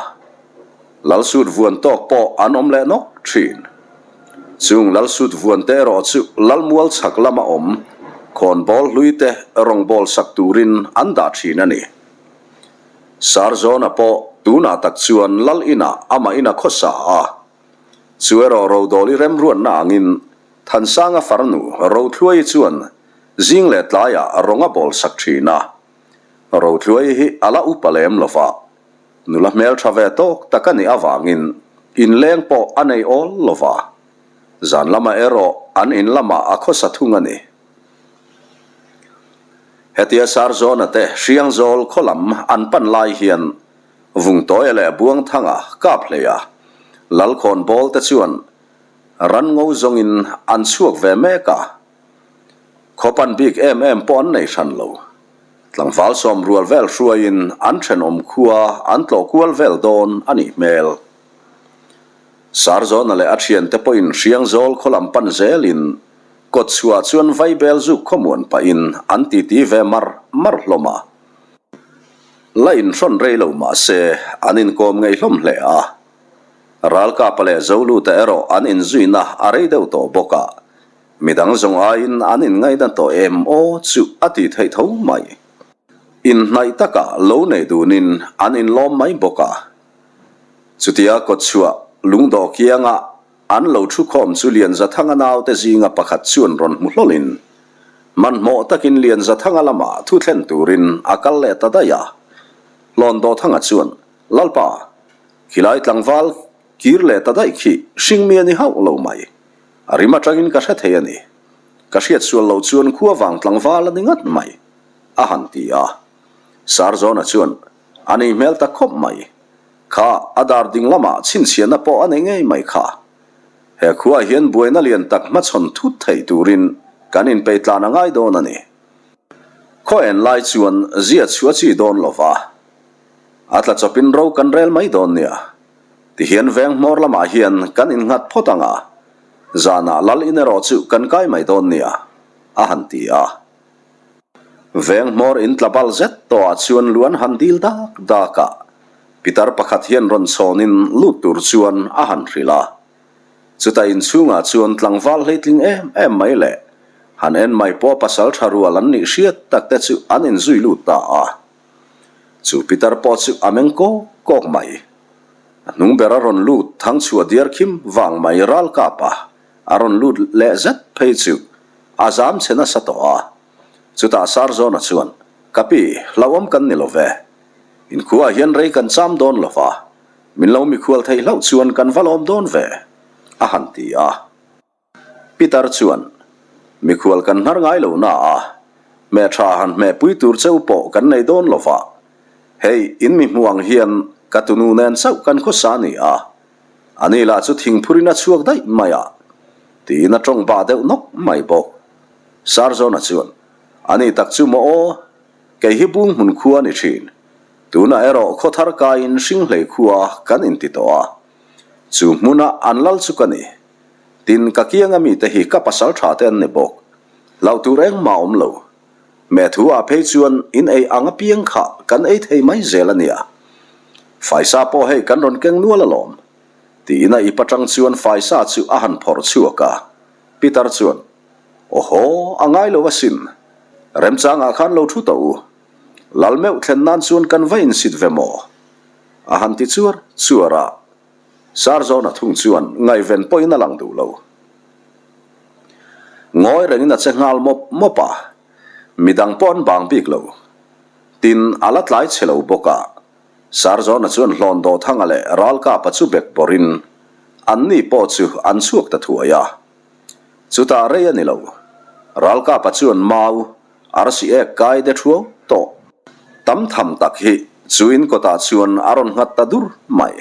Lalsut vuan tawk pawh an awm leh nawk thin. Chung Lalsut vuan te erawh chu Lalmual chhak lama awm khawnbawl hlui te rawngbâwl sak turin an dah thin a ni. Sarzawna pawh tunah tak chuan Lal inah amah in a khawsa a. Chu erawh Rodawli remruatna angin Thansanga farnu Rothluaii chuan zing leh tlaiah rawng a bawl sak thin a. Rothluaii hi a la upa lem lo va, nula hmeltha ve tawk tak a nih avangin inleng pawh a nei awl lo va. Zan lamah erawh an in lamah a khawsa thung a ni. Hetia Sarzawna te Hriangzawl khaw lam an pan lai hian Vungtawia leh Buangthanga kap hlei a, Lalkhawn bawl te chuan ranngo zawngin an chhuak ve mek a. Khaw pan bik em em pawh an nei hran lo. Tlangval sawm rual vel hruaiin an thenawm khua an tlawh kual vel dawn a nih hmel. Sarzawna leh a thiante pawhin Hriangzawl khaw lam pan zelin Kawtchhuah chuan Vaibel zuk khawmuan pahin an titi ve mar mar hlawm a. La inhrawn rei lo mah se an inkawm ngei hlawm hle a. Ralkapa leh Zoluta erawh an inzuina a rei deuh tawh bawk a, midang zawng aiin an inngaihna tawh em aw chu a ti theih tho mai. Inhnaih takah lo nei dunin an inlawm mai bawk a. Chutia kawtchhuah lungdawh kiangah An lo thu khawm chu Lianzathanga naute zinga pakhat chuan rawn hmu hlawlin, hmanhmawh takin Lianzathanga lamah thu thlen turin a kal leh ta daih a. Hlawndawthanga chuan, Lalpa, khilai tlangval kir leh ta daih khi hringmi a ni hauh lo mai. A rim atangin ka hre thei a ni. Ka hriat sual loh chuan khua vang tlangval a ni ngat mai, a han ti a. Sarzawna chuan, A nih hmel ta khawp mai. Kha a dar ding lamah chhinchhiahna pawh a nei ngei mai kha. He khuaah hian buaina lian tak hmachhawn thut thei turin kan inpeih tlan a ngai dawn a ni. Khaw en lai chuan zia chhuah chi dawn lo va, a tla chawpin ro kan rel mai dawn nia. Tihian veng hmawr lamah hian kan innghat phawt ang a, zanah lal in erawh chu kan kai mai dawn nia, a han ti a. Veng hmawr in tla bal zet tawhah chuan lu an han dil dak dak a, pitar pakhat hian rawn chhawnin lut tur chuan a han hrilh a. Chutah inchhungah chuan tlangval hleitling em em mai leh han en mai pawh pasal tha rual an nih hriat tak te chu an inzui lut ta a. Chu pitar pawh chu a meng kawk kawk mai. A hnung ber a rawn lut thangchhuah diar khim vang mai ralkap a, a rawn lut leh zet phei chu A zam che nasa tawh a. Chutah Sarzawna chuan, Ka pi, hlauhawm kan ni lo ve. Inkhuaah hian rei kan cham dawn lo va, min lo mikhual theih hlauh chuan kan va lawm dawn ve, a han ti a. Peter chuan, Mikhual kan hnar ngai lo na a, hmehṭha han hmehpui tur cheu pawh kan nei dawn lo va. Hei, in mi hmuh ang hian ka tunu nen chauh kan khawsa a ni a, Ani lah chu thingphurin a chhuak daih mai a, tiin a tawng bah deuh nawk mai bawk. Sarzawna chuan, Ani tak chu maw aw, kei hi bung hmun khua a ni thin. Tunah erawh khaw thar kaiin Hringhlei khua kan inti tawh a. Chu hmuna an lal chu ka ni. Tin, ka kianga mite hi ka pasal tha te an ni bawk. Hlauh tur engmah a awm lo. Meh thu ah phei chuan in ei ang apiang kha kan ei thei mai zel a nia. Faisa pawh hei kan rawn keng nual alawm. Tiin a ip atang chuan faisa chu a han phawrh chhuak a. Pitar chuan, Awhaw, a ngai lo asin. Remchangah khan lo thu tawh u. Lal meuh thlen nan chuan kan va insit ve maw? A han ti chuar chuar a. Sarzawna thung chuan ngaihven pawhin a lang duh lo. Ngawi rengin a che nghal mawp mawp a, midang pawh an bang bik lo. Tin, a la tlai chhe lo bawk a. Sarzawna chuan hlawn Dawhthanga leh Ralkapa chu bek bawrhin anni pawh chu an chhuak ta thuai a. Chutah rei a ni lo. Ralkapa chuan mau, arsi ek kai de thuau tawh tam tham tak hi chu in kawtah chuan a rawn nghat ta dur mai.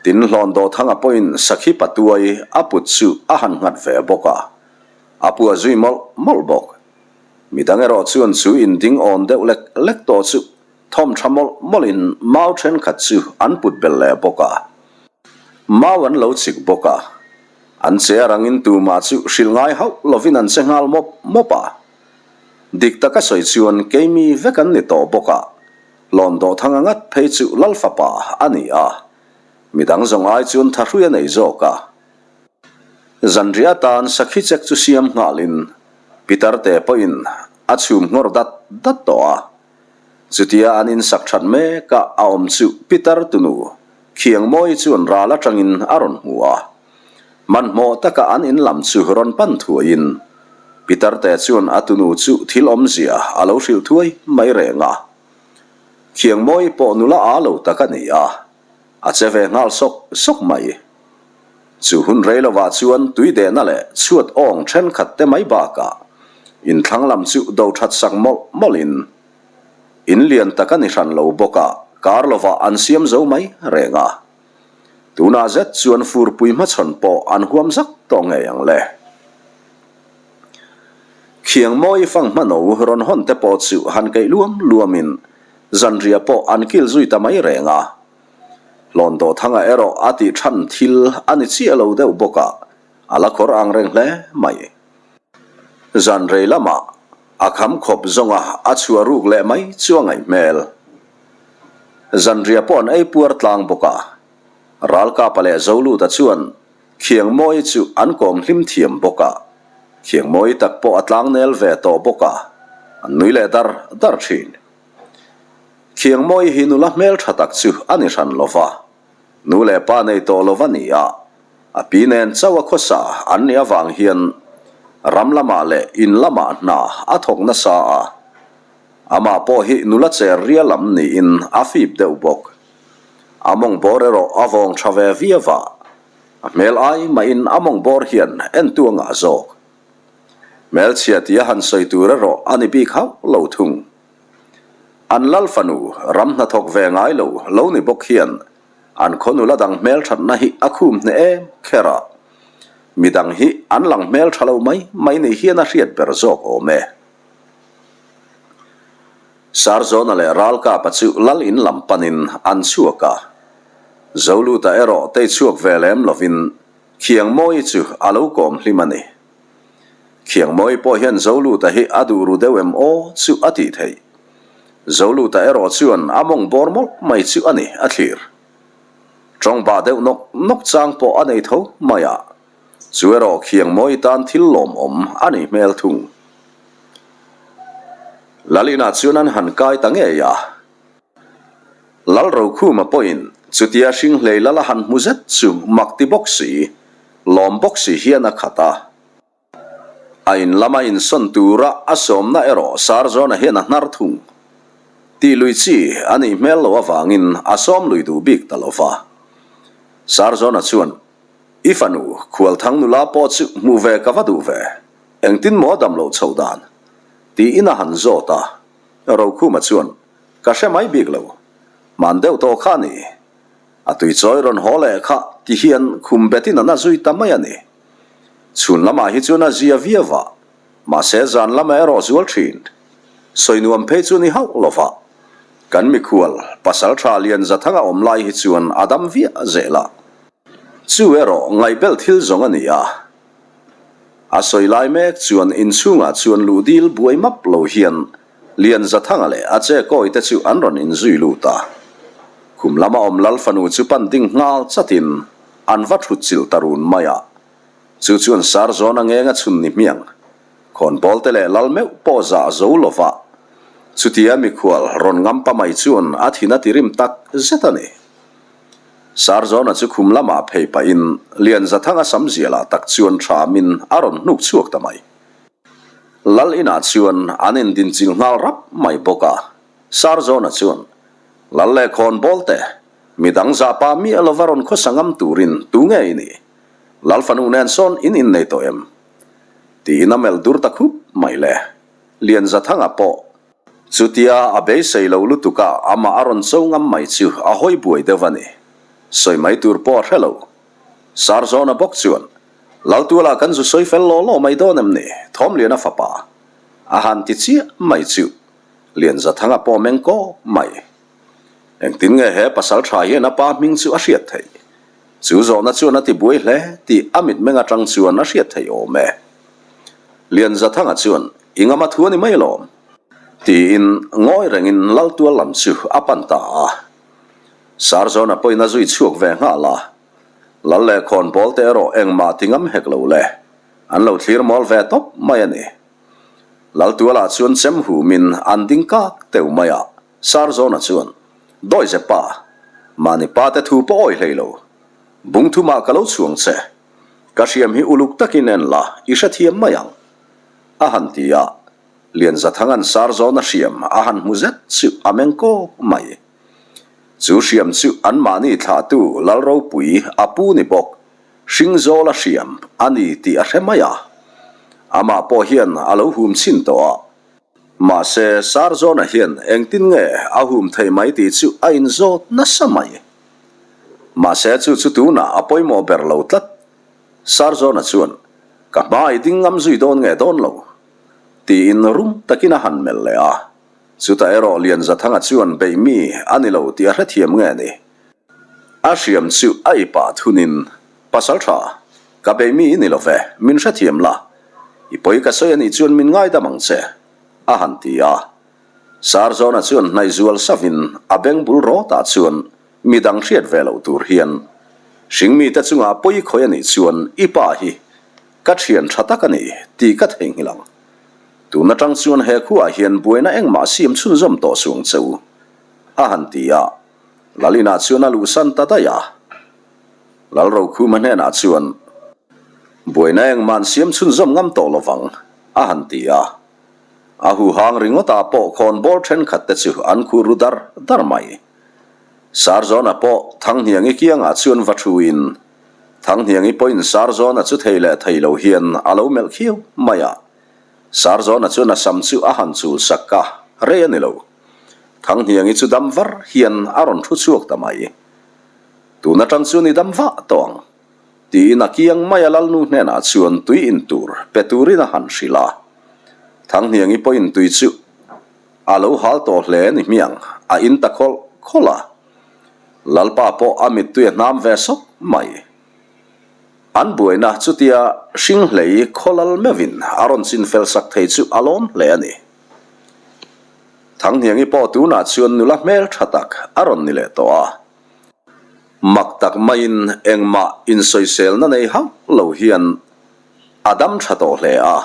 Tin, hlawn Dawhthanga pawhin sakhi patuai a put chu a han nghat ve bawk a, a pua zui mawlh mawlh bawk. Midang erawh chuan chu in ding awn deuh lek lek tawh chu thawm tha mawlh mawlhin mau thenkhat chu an put belh leh bawk a. Mau an lo chik bawk a. An che a rangin tumah chu hrilh ngai hauh lovin an che nghal mawp mawp a. Dik taka sawi chuan keimi vek an ni tawh bawk a, Hlawn Dawhthanga ngat phei chu Lal fapa a ni a, midang zawng ai chuan thahrui a nei zawk a. Zanriah atan sakhi chek chu siam nghalin Pitarte pawhin a chhum nghawr dat dat tawh a. Chutia an insak that mek a a awm chu Pitar tunu Khiangmawi chuan ral atangin a rawn hmu a. Hmanhmawh taka an in lam chu rawn pan thuaiin Pitarte chuan a tunu chu thil awmzia a lo hrilh thuai mai reng a. Khiangmawi pawh nula aa lo tak a ni a, a che ve nghal sawk sawk mai. Chu hun rei lovah chuan tui dehna leh chhuat awng thenkhat te mai bakah inthlang lam chu do that sak mawlh mawlhin in lian tak a ni hran lo bawk a, kar lovah an siam zo mai reng a. Tunah zet chuan furpui hmachhawn pawh an huam zak tawh ngei ang le. Khiangmawi fanghma no rawn hawn te pawh chu han keih luam luamin zanriah pawh an kil zui ta mai reng a. Hlawn Dawhthanga erawh a tih than thil a ni chiah lo deuh bawk a, a la khawr ang reng hle mai. Zan rei lamah a kham khawp zawnga a chhuah ruk leh mai chu a ngaih hmel. Zanriah pawh an ei puar tlang bawk a, Ralkapa leh Zoluta chuan Khiangmawi chu an kawm hlim thiam bawk a, Khiangmawi tak pawh a tlangnel ve tawh bawk a, an nui leh dar dar thin. Khiangmawi hi nula hmeltha tak chu a ni hran lo va, nu leh pa nei tawh lo va ni a, a pi nen chauh a khawsa an nih avang hian ram lamah leh in lamah hna a thawk nasa a, amah pawh hi nula cher ria lam niin a fip deuh bawk. A mawng bawr erawh a vawng tha ve viau a, a hmel ai mahin a mawng bawr hian entu a ngah zawk. Hmelchhia tia han sawi tur erawh a ni bik hauh lo thung. An lal fanu ram hnathawk ve ngai lo lo ni bawk hian an khaw nula dang hmelthatna hi a khum hneh em kher a, midang hi an lang hmeltha lo mai mai ni hian a hriat ber zawk awm e. Sarzawna leh Ralkapa chu lal in lam panin an chhuak a, Zoluta erawh tei chhuak ve lem lovin Khiangmawi chu a lo kawm hlim a ni. Khiangmawi pawh hian Zoluta hi a duh ru deuh em aw chu a tih theih. Zoluta erawh chuan a mawng bawr mawlh mai chu a ni a thlir. Tawng bah deuh nawk nawk chang pawh a nei tho mai a, chu erawh Khiangmawi tan thil lawmawm a nih hmel thung. Lalina chuan an han kai ta ngei a. Lalrokhuma pawhin chutia hringhlei lal a han hmu zet chu mak ti bawk si, lawm bawk si hian a khat a. A in lama insawn tura a sawmna erawh Sarzawna hian a hnar thung. Tih lui chi a nih hmel lo avangin a sawm lui duh bik ta lo va. Sarzawna chuan, I fanu, Khualthang nula pawh chu hmuh ve ka va duh ve, engtin maw a dam loh chhoh dan? tiin a han zawt a. Rokhuma chuan, Ka hre mai bik lo. Hman deuh tawh kha a ni. A tuichawi rawn haw leh kha ti hian khum betin an a zui ta mai a ni. Chhun lamah hi chuan a zia viau a, mahse zan lamah erawh zual thin. Sawi nuam phei chu ni hauh lo va. Kan mikhual, pasal tha lian Zathanga awm lai hi chuan a dam viah zel a. Chu erawh ngaihbel thil zawng a ni a. A sawi lai mek chuan inchhungah chuan luh dil buai map lo hian Lian Zathanga leh a che kawi te chu an rawn inzui lut a. Khum lama awm Lal fanu chu pan ding nghal chatin an va thut chilh ta run mai a. Chu chuan Sarzawna ngenga chhun ni hmiang, khawnbawlte leh lal meuh pawh zah zo lova chutia mikhual rawn ngampa mai chuan a thin a tirim tak zet a ni. Sarzawna chu khum lamah phei pahin Lianzathanga sam zialah tak chuan thamin a rawn hnuk chhuak ta mai. Lal inah chuan an indinchilh nghal rap mai bawk a, Sarzawna chuan, Lal leh khawnbawlte, midang zahpa miah lova rawn khawsa ngam turin tu nge i nih? Lal fanu nen sawn in innei tawh em? Tiin a melh dur ta khup mai le. Lianzathanga pawh chutia a beisei lo lutuk a, amah a rawn cho ngam mai chu a hawi buai deuh a ni. Sawi mai tur pawh a hre lo. Sarzawna bawk chuan, Laltuala kan zu sawi fel law law mai dawn em ni? Thawmliana fapa a han ti chiah mai chu Lianzathanga pawh meng kawk mai. Engtin nge he pasal tha hian a pa hming chu a hriat theih? Chu zawhna chuan a ti buai hle tih a mitmeng atang chuan a hriat theih awm e. Lianzathanga chuan, I ngam a thu a ni mai lawm. Tiin ngawi rengin Laltual lam chu a pan ta a. Sarzawna pawhin a zui chhuak ve nghal a. Lal leh khawnbawl te erawh engmah ti ngam hek lo le. An lo thlir mawl ve tawp mai a ni. Laltualah chuan chem humin an ding kak teu mai a. Sarzawna chuan, Dawize pa, mahni pa te thu pawh awi hlei lo. Bung thumah ka lo chhuang che. Ka hriam hi uluk takin en la, i hrethiam mai ang. A han ti a. Lianzathanga'n Sarzawna hriam a han hmu zet chu a meng kawk mai. Chu hriam chu anmahni thlahtu Lalropui a pu ni bawk, Hringzawla hriam a ni tih a hre mai a. Amah pawh hian a lo hum chhin tawh a. Mahse, Sarzawna hian engtin nge a hum theih mai tih chu a inzawt nasa mai. Mahse, chu chu tunah a pawimawh ber lo tlat. Sarzawna chuan, Ka hma i ding ngam zui dawn nge dawn lo? tiin rum takin a han melh leh a. Chutah erawh Lianzathanga chuan beih mi a ni lo tih a hrethiam nge ni? A hriam chu a i pah thunin, Pasal tha, ka beih mi i ni lo ve, min hrethiam la. I pawi ka sawi a nih chuan min ngaidam ang che, a han ti a. Sarzawna chuan hnaih zual savin a beng bul rawtah chuan midang hriat ve loh tur hian, Hringmite chungah pawi khawi a nih chuan i pa hi ka thian tha tak a ni tih ka theihnghilh ang. Tun atang chuan he khuaah hian buaina engmah siam chhunzawm tawh suang che u, a han ti a. Lalina chuan a luhsan ta daih a. Lalrokhuma hnenah chuan, Buaina engmah an siam chhunzawm ngam tawh lovang, a han ti a. A huhang ringawtah pawh khawnbawl thenkhat te chu an khur ru dar dar mai. Sarzawna pawh Thanghniangi kiangah chuan va thuin, Thanghniangi pawhin Sarzawna chu thei leh thei lo hian a lo melh khiau mai a. Sarzawna chuan a sam chu a han chul sak a, rei a ni lo. Thanghniangi chu dam var hian a rawn thu chhuak ta mai. Tun atang chuan i dam vah tawh ang, tiin a kiang mai a Lalnu hnenah chuan tui in tur pe turin a han hrilh a. Thanghniangi pawhin tui chu a lo hal tawh hle ni hmiang, a in ta khawlh khawlh a. Lalpa pawh a mittui a hnam ve sawk mai. An buaina chutia hringhlei khawlal meuhin a rawn chin fel sak thei chu a lawm hle a ni. Thanghniangi pawh tunah chuan nula hmel tha tak a rawn ni leh tawh a. Mak tak maiin engmah insawiselna nei hauh lo hian a dam tha tawh hle a.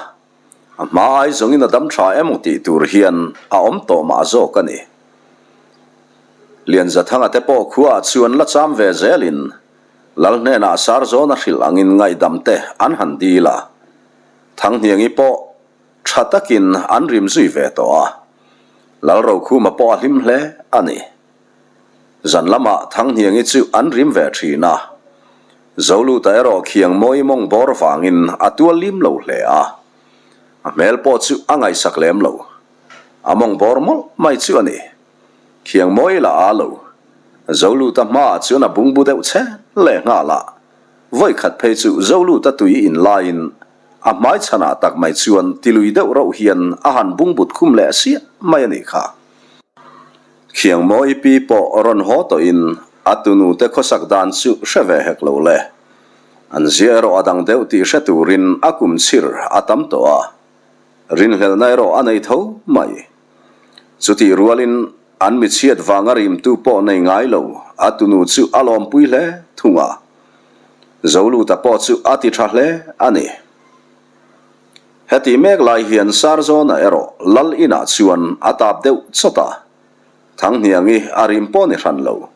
A hma ai zawngin a dam tha emaw tih tur hian a awm tawh mah zawk a ni. Lianzathanga te pawh khuaah chuan la cham ve zelin Lal hnenah Sarzawna hrilh angin ngaihdam te an han dil a, Thanghniangi pawh tha takin an rim zui ve tawh a, Lal Rokhuma pawh a hlim hle a ni. Zan lamah Thanghniangi chu an rim ve thin a, Zoluta erawh khiang mawi mawng bawr vangin a tual lim lo hle a, a hmel pawh chu a ngaihsak lem lo. A mawng bawr mawlh mai chu a ni. Khiang mawi la aa lo. Zoluta hmaah chuan a bungbu deuh che leh nghal a, vawi khat phei chu Zoluta tui in laiin a hmai chhanah tak mai chuan tilui deuh rauh hian a han bungbut khum leh siah mai a nih kha. Khiang mawi pi pawh rawn haw tawhin a tunute khawsak dan chu hre ve hek lo le. An zia erawh a dang deuh tih hre turin a kum chhir a tam tawh a, rinhlelhna erawh a nei tho mai. Chutih rualin an michhiat vanga rimtu pawh nei ngai lo, a tunu chu a lawmpui hle thung a. Zoluta pawh chu a ti tha hle a ni. Heti mek lai hian Sarzawna erawh Lal inah chuan a tap deuh chawt a, Thanghniangi a rim pawh ni hran lo.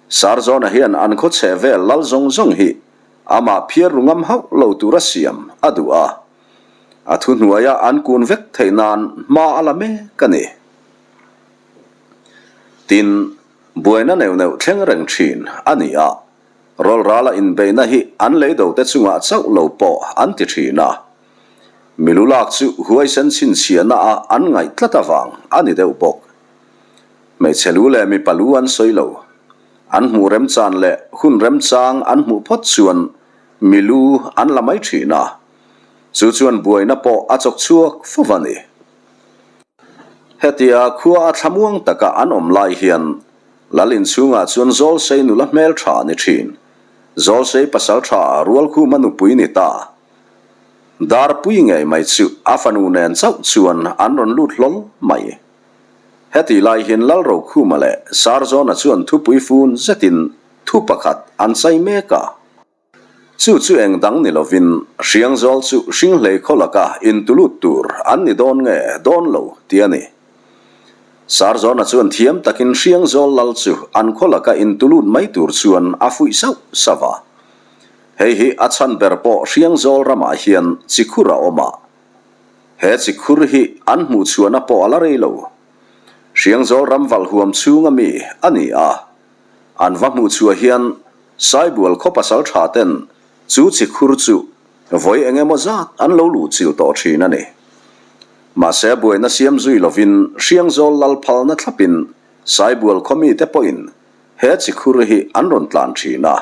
Sarzawna hian an khaw chhe vel lal zawng zawng hi amah phiar ru ngam hauh lo tura siam a duh a, a thuhnuaia an kun vek theih nan hma a la mek a ni. Tin, buaina neuh neuh thleng reng thin a ni a, Rawlrala inbeihna hi an leidote chungah chauh lo pawh an ti thin a. Milu lak chu huaisen chhinchhiahna a an ngaih tlat avang a ni deuh bawk. Hmeichhe lu leh mipa lu an sawi lo. An hmuh remchan leh hun remchang an hmuh phawt chuan milu an la mai thin a. Chu chuan buaina pawh a chawk chhuak fo a ni. Hetia khua a thlamuang taka an awm lai hian Lal inchhungah chuan Zawlsei nula hmeltha ni thin. Zawlsei pasaltha Rualkhuma nupui ni ta. Darpui ngei mai chu a fanu nen chauh chuan an rawn lut hlawl mai. Hetih lai hian Lal Rokhuma leh Sarzawna chuan thupui fun zetin thu pakhat an chai mek a. Chu chu eng dang ni lovin Hriangzawl chu Hringhlei khaw laka intulut tur an ni dawn nge dawn lo tih a ni. Sarzawna chuan thiam takin Hriangzawl lal chu an khaw laka intulut mai tur chuan a fuih sauh sauh a. Hei hi a chhan ber pawh Hriangzawl ramah hian chikhur a awm a. He chikhur hi an hmuhchhuahna pawh a la rei lo. Hriangzawl ram valh huam chhunga mi a ni a. An va hmuhchhuah hian Saibual khaw pasal tha ten chu chikhur chu vawi eng emaw zat an lo luh chilh tawh thin a ni. Mahse buaina siam zui lovin Hriangzawl lal phalna thlapin Saibual khaw mite pawhin he chikhur hi an rawn tlan thin a.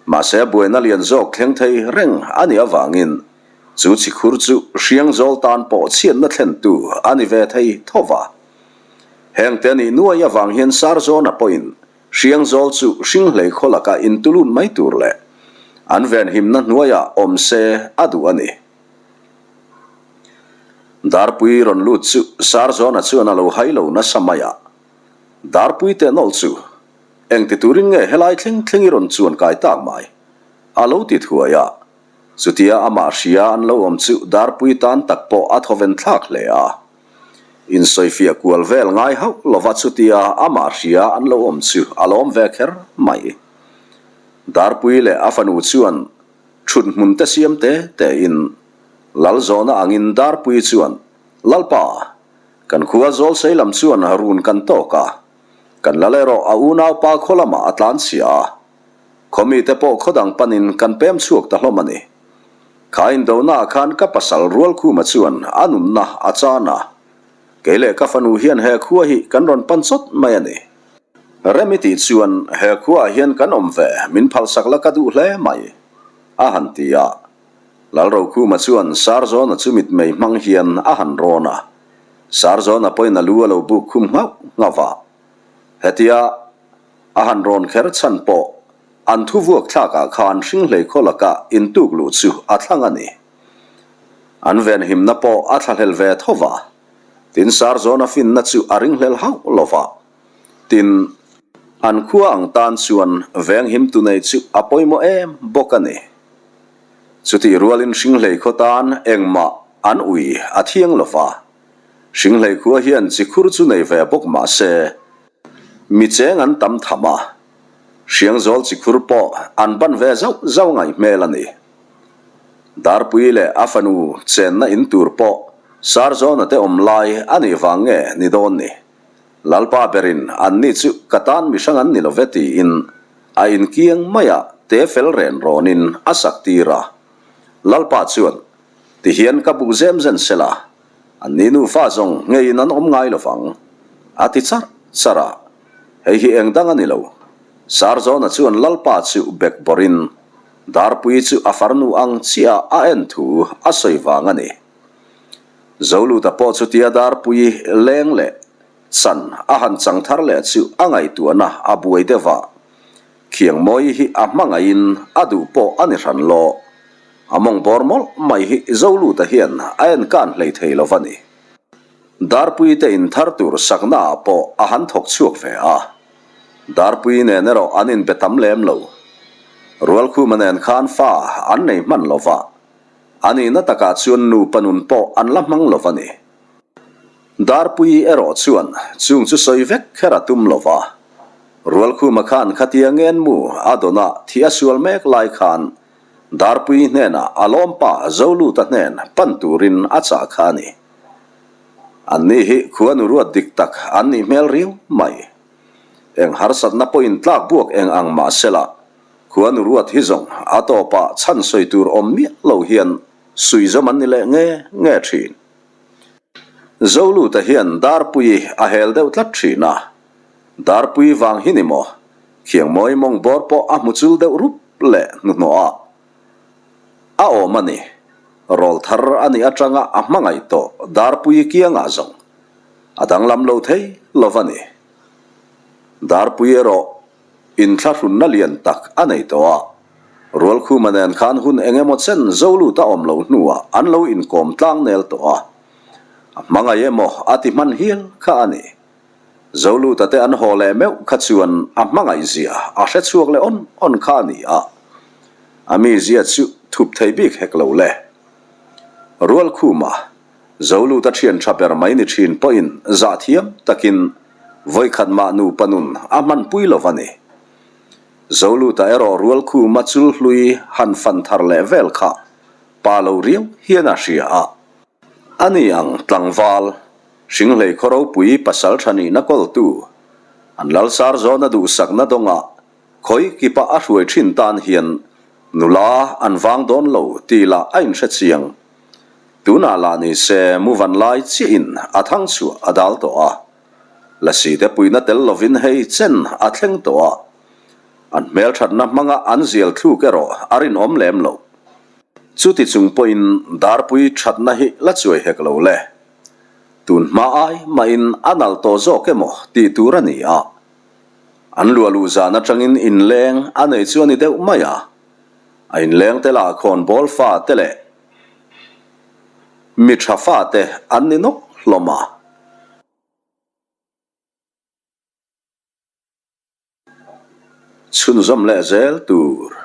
Mahse buaina lian zawk thleng thei reng a nih avangin chu chikhur chu Hriangzawl tan pawh chhiatna thlentu a ni ve thei tho va. Hengte a nih nuai avang hian Sarzawna pawhin Hriangzawl chu Hringhlei khaw laka intulun mai tur leh an venhimna hnuaiah awm se a duh a ni. Darpui rawn lut chu Sarzawna chuan a lo hai lo nasa mai a, Darpui teh nawlh chu engti turin nge helai thleng thleng i rawn chuan kai tak mai? a lo ti thuai a. Chutia amah hria an lo awm chu Darpui tan tak pawh a thawven thlak hle a. Insawifiah kual vel ngai hauh lova chutia amah hria an lo awm chu a lawm ve kher mai. Darpui leh a fanu chuan thut hmun te siam te tein Lalzawna angin Darpui chuan, Lalpa, kan khua Zawlsei lam chuan run kan tawk a, kan lal erawh a unaupa khaw lamah a tlan chhia a, khaw mite pawh khaw dang panin kan pem chhuak ta hlawm a ni. Kha indonaah khan ka pasal Rualkhuma chuan a nunna a chan a, kei leh ka fanu hian he khua hi kan rawn pan chawt mai a ni. Remi tih chuan he khuaah hian kan awm ve, min phalsak la ka duh hle mai, a han ti a. Lalrokhuma chuan Sarzawna chu mitmei hmang hian a han rawn a, Sarzawna pawhin a lu a lo buk khum nghauh nghauh va. Hetia a han rawn kher chhan pawh An thu vuak thlakah khan Hringhlei khaw laka intuk luh chu a thlang a ni. An venhimna pawh a thlahlel ve tho va, tin Sarzawna finna chu a ringhlel hauh lo va. Tin, an khua ang tan chuan venghim tu nei chu a pawimawh em bawk a ni. Chutih rualin Hringhlei khaw tan engmah an ui a thiang lo va. Hringhlei khua hian chikhur chu nei ve bawk mah se, mi cheng an tam tham a. Hriangzawl chikhur pawh an ban ve zauh zauh ngaih hmel a ni. Darpui leh a fanu chenna in tur pawh Sarzawna te awm lai a nih vang nge ni dawn ni? Lalpa berin an ni chu ka tan mi hrang an ni lo ve tiin a inkiang maiah te fel ren rawnin a sak tir a. Lalpa chuan, Tihian ka buk zem zen sela, an ni nufa zawng ngeiin an awm ngai lo vang, a ti charh charh a. Hei hi eng dang a ni lo. Sarzawna chuan Lalpa chu bek bawrhin Darpui chu a farnu ang chiah a en thu a sawi vang a ni. Zoluta pawh chutia Darpui leng leh chan a han chang thar leh chu a ngaihtuahna a buai deuh a. Khiangmawi hi a hmangaihin a duh pawh a ni hran lo. A mawng bawr mawlh mai hi Zoluta hian a en kan hlei thei lo va ni. Darpui te in thar tur sakna ah pawh a han thawk chhuak ve a, Darpui nen erawh an inbe tam lem lo. Rualkhuma nen khan fa an nei hman lo va, a nihna takah chuan nupa nun pawh an la hmang lo va ni. Darpui erawh chuan chung chu sawi vek kher a tum lo va. Rualkhuma khan khatia ngenmu a dawn a thih a sual mek lai khan Darpui hnenah a lawmpa Zoluta hnen pan turin a chah kha a ni. Anni hi khuanu ruat dik tak an nih hmel riau mai. Eng harsatna pawhin tlak buak eng ang mah sela, khuanu ruat hi zawng a tawpah chhan sawi tur awm miah lo hian suizawm an ni leh nge nge thin. Zoluta hian Darpui a hel deuh tlat thin a, Darpui vang hi ni maw? Khiangmawi mawng bawr pawh a hmu chul deuh rup leh hnuhnawh a, a awm a ni. Rawl thar a nih atanga a hmangaih tawh Darpui kiangah zawng a danglam lo thei lo va ni. Darpui erawh inthlahrunna lian tak a nei tawh a, Rualkhuma nen khan hun eng emaw chen Zolut a awm loh hnuah an lo inkawm tlang nel tawh a, a hmangaih emaw a ti hman hial kha a ni. Zoluta te an haw leh meuh kha chuan a hmangaih zia a hre chhuak leh awn awn kha a ni a, a mizia chu thup thei bik hek lo le. Rualkhuma, Zoluta thian tha ber mai ni thin pawhin zah thiam takin vawikhat mah nupa nun a hmanpui lo va ni. Zoluta erawh Rualkhuma chul hlui han fan thar leh vel kha pa lo riau hian a hria a. A ni ang, tlangval, Hringhlei khaw ropui pasal tha nihna kawltu, an lalsar zawna duhsakna dawngah khawi kipa a hruai thin tan hian nula an vang dawn lo tih lah a inhre chiang. Tunah lah ni se mu van lai chiahin a thang chhuah a dal tawh a, lasi te puihna tel lovin hei chen a thleng tawh a, an hmelthatna hmanga an zial thluk erawh a rinawm lem loh. Chuti chung pawhin Darpui thatna hi la chuai hek lo le. Tun hma ai mahin a nal tawh zawk emaw tih tur a ni a. An luah luh zan atangin inleng a nei chu a ni deuh mai a. A inleng te lah khawnbawl fa te leh mi tha fa te an ni nawk hlawm a. Chhunzawm leh zel tur.